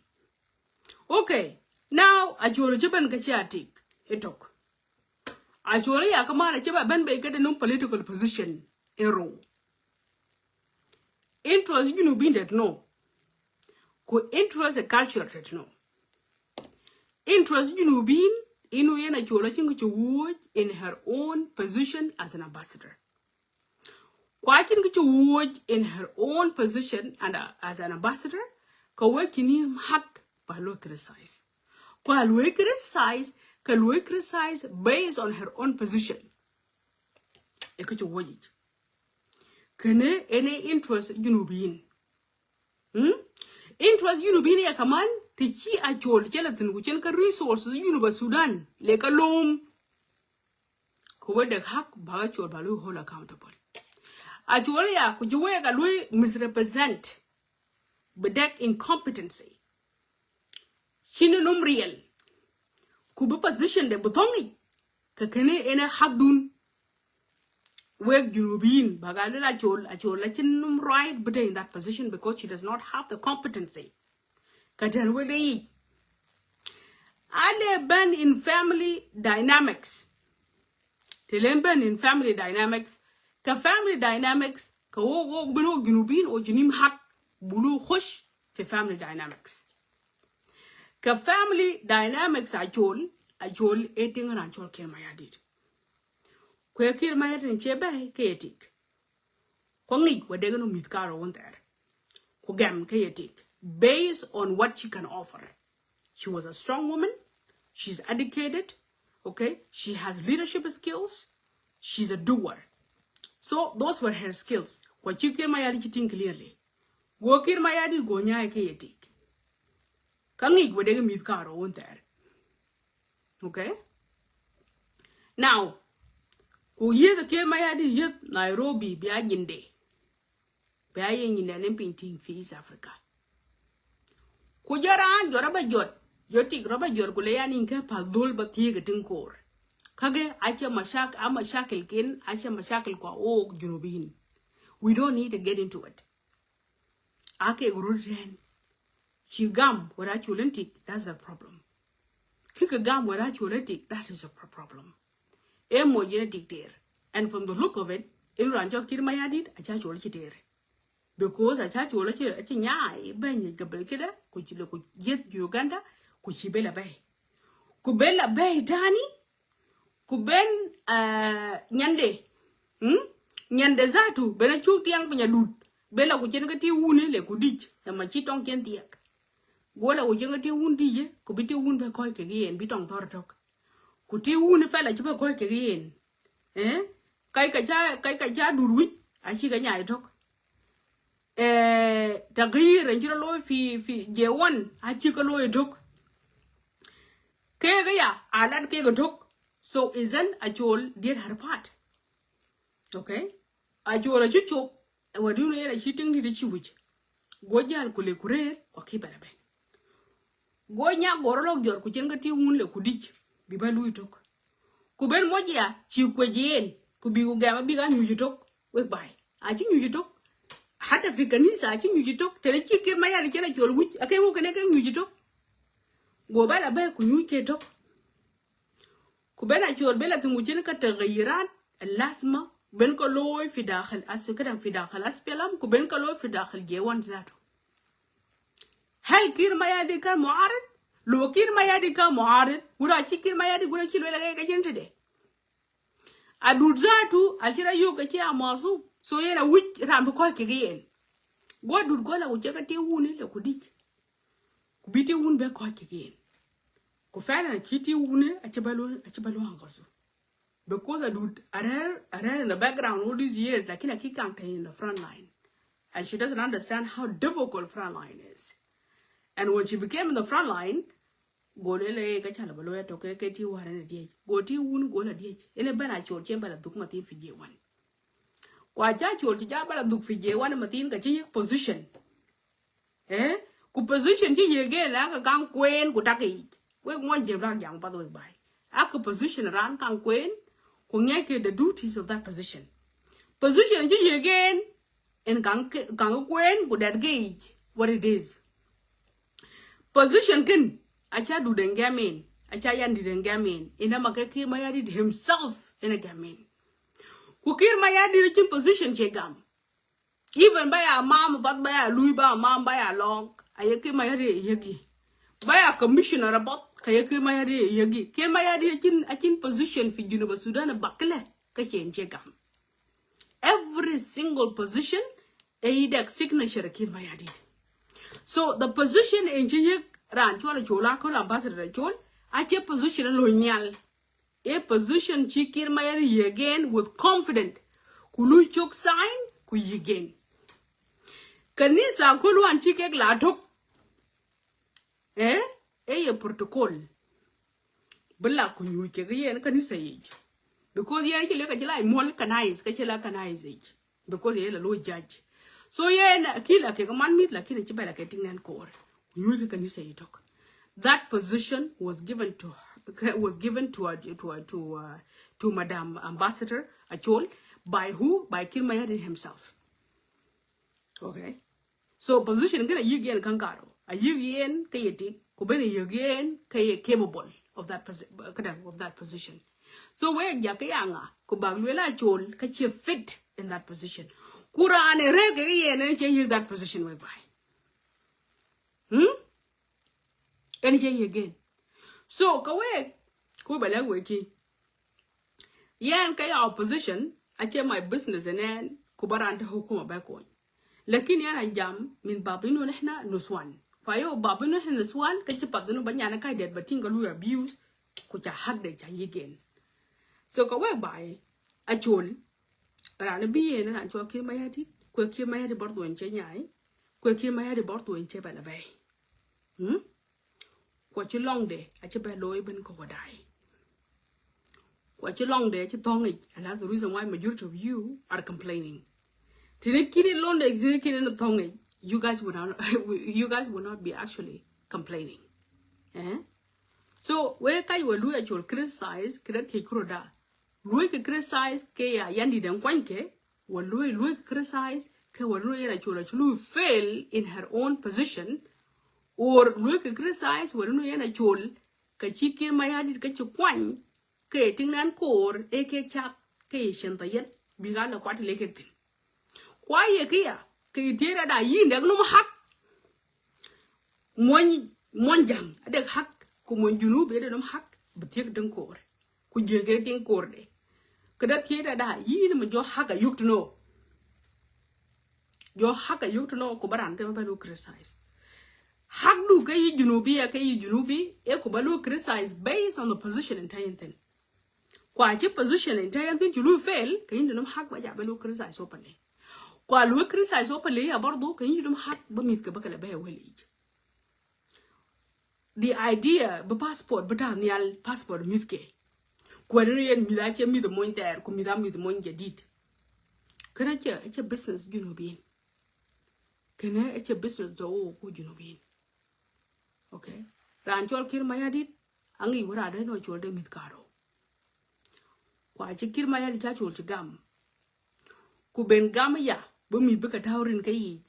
Okay, now, Achol chi ben ka chi a tik, e tok. Achol ya ka mara chi ba ben be ke de num political position, e ro. Interest Junubin det no. Ku interest e culture det no. Interest Junubin, inu yen Achol a ching chu wuoj in her own position as an ambassador. Kwa chin kichi wuoj in her own position and, uh, as an ambassador, ka we kini hak ba lo criticize. Kwa lo criticize, ka lo criticize based on her own position. E kichi wuoj. Kene ene interest Junubin. Hmm? Interest Junubin ya kaman, ti chi Achol chela tin ku chen ka resources Junub Sudan, le ka lum. Ku we de hak ba Achol ba lo hold accountable. Achol ya ku chi we ka lo misrepresent. Bi dek incompetency. Chini num riel. Ku bi position de bi thongi. Ka kene ene hak dun. Wek Junubin, ba ga lo Achol, Achol a chin num right bi de in that position because she does not have the competency. Ka den we de yi. Ale ben in family dynamics. Te len ben in family dynamics. Ka family dynamics, ka wo, wo, beno Junubin, o jinim hak, bulu khush fi family dynamics. Ka family dynamics Achol, Achol e ting ran chol Kiir Mayardit. Kwe Kiir Mayardit che be ke tik. Kwa ngij wa dege no mit karo won ter. Ku gem ke ye tik. Based on what she can offer. She was a strong woman. She's educated. Okay? She has leadership skills. She's a doer. So those were her skills. Kwa chi Kiir Mayardit chi ting clearly. Go Kiir Mayardit go nyai ke ye tik. Ka ngij wa dege mit karo won ter. Okay? Now, ku yeth Kiir Mayardit yeth Nairobi bia nyinde. Bia ye nyinde nen piny ting fi East Africa. Ku jaran jo raba jot, jo tik raba jot ku le yan inke pal dhul ba thiege ting kor. Kage ache mashak-, a mashakil ken, ache mashakil kwa ok Junubin. We don't need to get into it. Ake guru den. Chi gam wera Achol en tik, that's the problem. Kika gam wera Achol en tik, that is a pro-, problem. E mo jene tik ter. And from the look of it, in ran chol Kiir Mayardit, acha Achol chi ter. Because acha Achol chi, chi nyai, ben ye gabel kida, ku chi le ku yeth Uganda, ku chi bela bay. Ku bela bay tani, ku ben, eh, nyande. Hmm? Nyande zatu, bena chuk tiang penya dud. Bela ku chen ka ti wuni le ku dich. Ema chi tong chen tiek. Gola ku chen ka ti wun dije, ku bi ti wun be koi ke gien, bi tong thor tok. Ku ti wuni fela chi be koi ke gien. Eh? Kai ka cha, kai ka cha dud wich, achi ka nyai tok. Eh, taghyir en chiro loy fi, fi J one, achi ka loy tok. Kege ya, a lad kege tok. So isn't Achol did her part. Okay? Achol achi chop, e wadu no yera chi ting di chi wich. Go jal kule kurer, kwa ki bela ben. Go nya goro lok jor ku chen ka ti wun le ku dich. Bi ba lui tok. Ku ben moja, chi kwe jen. Ku bi ku gema bi ga nyuji tok. Wek bai. Achi nyuji tok. Hata fi kanisa achi nyuji tok. Tere chi Kiir Mayardit chena chol wich. Ake wo kene ke nyuji tok. Go bala be ku nyuji ke tok. Ku ben Achol ben la tungu chin ka tagayirat lazima ben ka loy fi dakhil as-, ka dang fi dakhil SPLM, ku ben ka loy fi dakhil J one zatu. Hal Kiir Mayardit kan muarid? Lo Kiir Mayardit kan muarid, gura chi Kiir Mayardit gura chi lo la ka chin tede. Adud zatu, achira yo ka chi amasu. So yena wich ram bi koi ke yen. Go dud go la ku che ka ti wuni la ku dich. Ku bi ti wun be koi ke yen. Ku fena ki ti wuni, achi balu, achi balu angasu. Because adud are, are in the background all these years, lakini aki kang te in the front line. And she doesn't understand how difficult front line is. And when she became in the front line, go le le ka chala balo ya to ke, ke ti wara ne diej. Go ti wun go la diej. Ene bana chol chen bala duk matin fi J one. Kwa cha chol cha bala duk fi J one matin ka chi position. Eh? Ku position chi yege la ka kang kwen ku take ich. Wek mon je bla jang pa wek bai. A ka position ran kang kwen, ku nge ke the duties of that position. Position chi yege en kang ke, kang kwen ku dat ke ich. What it is. Position kin, acha du den gamin, acha yan di den gamin. Ina ma ke Kiir Mayardit himself ina gamin. Ku Kiir Mayardit chin position che gam. Even baya mam, but baya lui ba mam, baya long, aye Kiir Mayardit yegi. Baya commissioner, but ka ye Kiir Mayardit yegi. Kiir Mayardit chin, a chin position fi Junub Sudan bakle ka chen che gam. Every single position, a idek signature Kiir Mayardit. So the position in chi yek ran chol Achol, ko ambassador Achol, a che position lo nyal. A position chi Kiir Mayardit yegen with confident. Ku lui chok sign, ku yegen. Kanisa ko luan chi kek la tok. Eh? E ye protocol. Bala ku nyuj ke yen kanisa yej. Because yen chi le ka chi la mol kanais, ka chi la kanais yej. Because ye la lo judge. So yen kila ke man mit, lakini chi bala ke ting nen kor. Nyuj ke kanisa yej tok. That position was given to her, was given to a, to a, to a, to Madam Ambassador Achol by who? By Kiir Mayardit himself. Okay. So position kena yig yen kangaro. A yig yen ka ye tik, ku bene yig yen ka ye capable of that posi-, kena, of that position. So we ja ka yanga, ku bag lwela Achol ka che fit in that position. Kurane re ke yen en che yig that position we bai. Hmm? En che yig yen. So ka we, ku bala we ki. Yen ka ya opposition, ache my business enen, ku baran ta hukuma ba kony. Lakini ana jam min bab inu nihna nuswan. Fa yo bab inu nihna nuswan, ka chi pat inu banyana kai det batin ka lu abuse, ku cha hak de cha yigen. So ka we bai, Achol, ran bi yen ran chwa Kiir Mayardit, kwe Kiir Mayardit bardu en che nyai, kwe Kiir Mayardit bardu en che bala bai. Hmm? Kwa chi long de, achi ba loy ben ko wadai. Kwa chi long de, achi thong ich, and that's the reason why majority of you are complaining. Tene kini long de, tene kini no thong ich, you guys would not, you guys would not be actually complaining. Eh? So, we kai we lui Achol criticize, kida ke kuro da. Lui ke criticize, ke ya yandi den kwan ke, wa lui, lui criticize, ke wa lui yen Achol, Achol fail in her own position, or lui ke criticize, wa lui yen Achol, ka chi Kiir Mayardit ka chi kwany, ke ting nan kor, e ke chak, ke shen ta yet, bi ga la kwat le ke tin. Kwa ye ke ya, ke tieda da yin da num hak, Mon, mon jang, adek hak, ku mon Junub, adek nom hak, betiek den kor. Ku jil ke den kor de. Kida tieda da, yin mo jo hak a yuk to know. Jo hak a yuk to know, ku baran ke ba lu criticize. Hak du ke yi Junubi, ya ke yi Junubi, e ku ba lu criticize based on the position in tayin thin. Kwa chi position in tayin thin, chu lu fail, ke yin nom hak ba ja ba lu criticize openly. Kwa lu criticize openly, ya bardu, ke yin nom hak ba mit ke ba ke la ba wel ij. The idea, ba passport, ba ta nial passport mit ke. Kwa ri yen mit a che mit mon ter, ku mit a mit mon jadid. Kena che, che business Junubin. Kena che business jo ku Junubin. Okay. Ran chol Kiir Mayardit, angi wara de no chol de mit karo. Kwa chi Kiir Mayardit cha chol chi gam. Ku ben gam ya, ba mit ba ka taurin ka yij.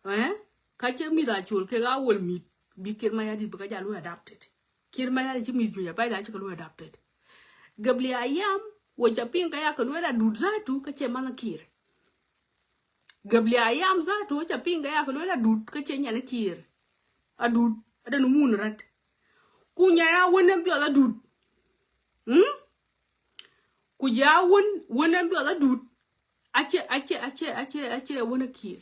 Eh? Ka che mit Achol ke ga wol mit, bi Kiir Mayardit ba ka ja lu adapted. Kiir Mayardit chi mit ju ya, ba da chi ka lu adapted. Gabli ayam, wa ca ping ka ya ka luel adut zatu ka ce man a Kiir. Gabli ayam zatu wa ca ping ka ya ka luel adut ka ce nyan a Kiir. Adut, adan wun rat. Ku nyanya wun en biol adut. Hmm? Ku ja wun, wun en biol adut. Ace, ace, ace, ace, ace wun a Kiir.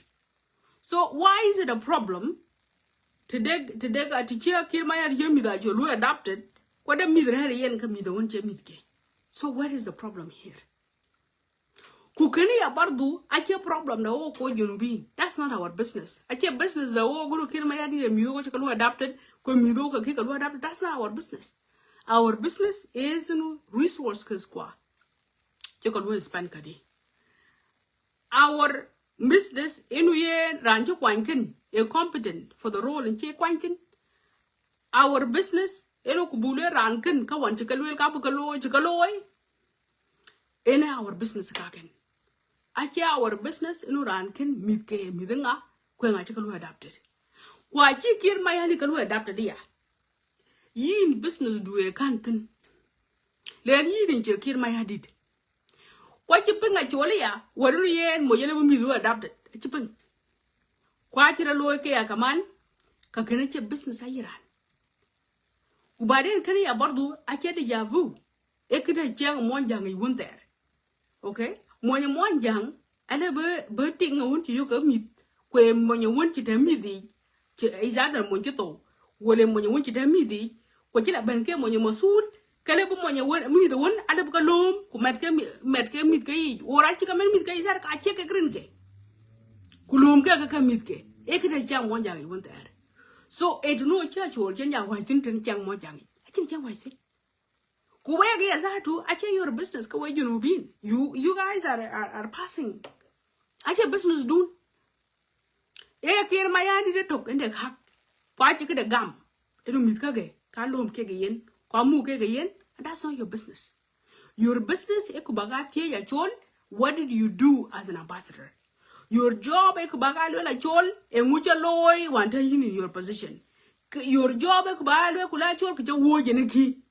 So why is it a problem? Today, today, ka ti cia Kiir Mayardit ye mith a jo lu adopted. Kwa de mith rere yen ka mith wun ce mith ke. So what is the problem here? Ku keni ya bardu, ace problem da wo ko Junubin. That's not our business. Ace business da wo guru Kiir Mayardit ye mith ko ce ka lu adopted, ko mith ko ke ka lu adopted. That's not our business. Our business is inu resource ke squad. Ce ka lu spend ka di. Our business inu ye ran ce kwany ken, e competent for the role in ce kwany ken. Our business inu ku bule ran ken ka wan ce ka luel ka bu ka lo, ce ka lo. Ene our business ka ken. Ace our business inu ran ken mith ke, mith nga, kwe nga ce ka lu adopted. Kwa ci Kiir Mayardit ka lu adopted ya. Yin business du e kan thin. Len yin in ce Kiir Mayardit. Kwa ci ping a col ya, wa ru yen mo yele bu mith lu adopted. Ci ping. Kwa ci ra lo ke ya kaman, ka kene ce business a yiran. Ubaden kene ya bardu, ace deja vu. E kede ciang Mwanjang i wun ter. Okay? Mwanjang, ale be, be ting wun ci yo ka mith. Kwe mwanjang wun ci te mith i. Ci, is either mwanjang ci to. Wale mwanjang wun ci te mith i. Kwe ci la ben ke mwanjang masud. Kale be mwanjang wun, mith wun, ale be ka lom. Ku met ke mi-, met ke mith ke i. Ora ci ka met mith ke i sar ka ce ke green ke. Ku lom ke ke, ke mith ke. E kede ciang Mwanjang i wun ter. So, e du no cia col, cia nya wai thin ten ciang Mwanjang i. A cin ciang wai thin. Ku wek ya zatu, ace your business ka we Junubin. You, you guys are, are, are passing. Ace business dun. E Kiir Mayardit de tok ende hak. Kwa ci kede gam. Inu mith ka ke, ka lom ke ke yen, kwa mu ke ke yen, and that's not your business. Your business e ku baga thie ya col, what did you do as an ambassador? Your job e ku baga luel a col, e ngu ce loi, wan te yin in your position. K-, your job e ku baga luel kula col, ke ce wo je ne ki.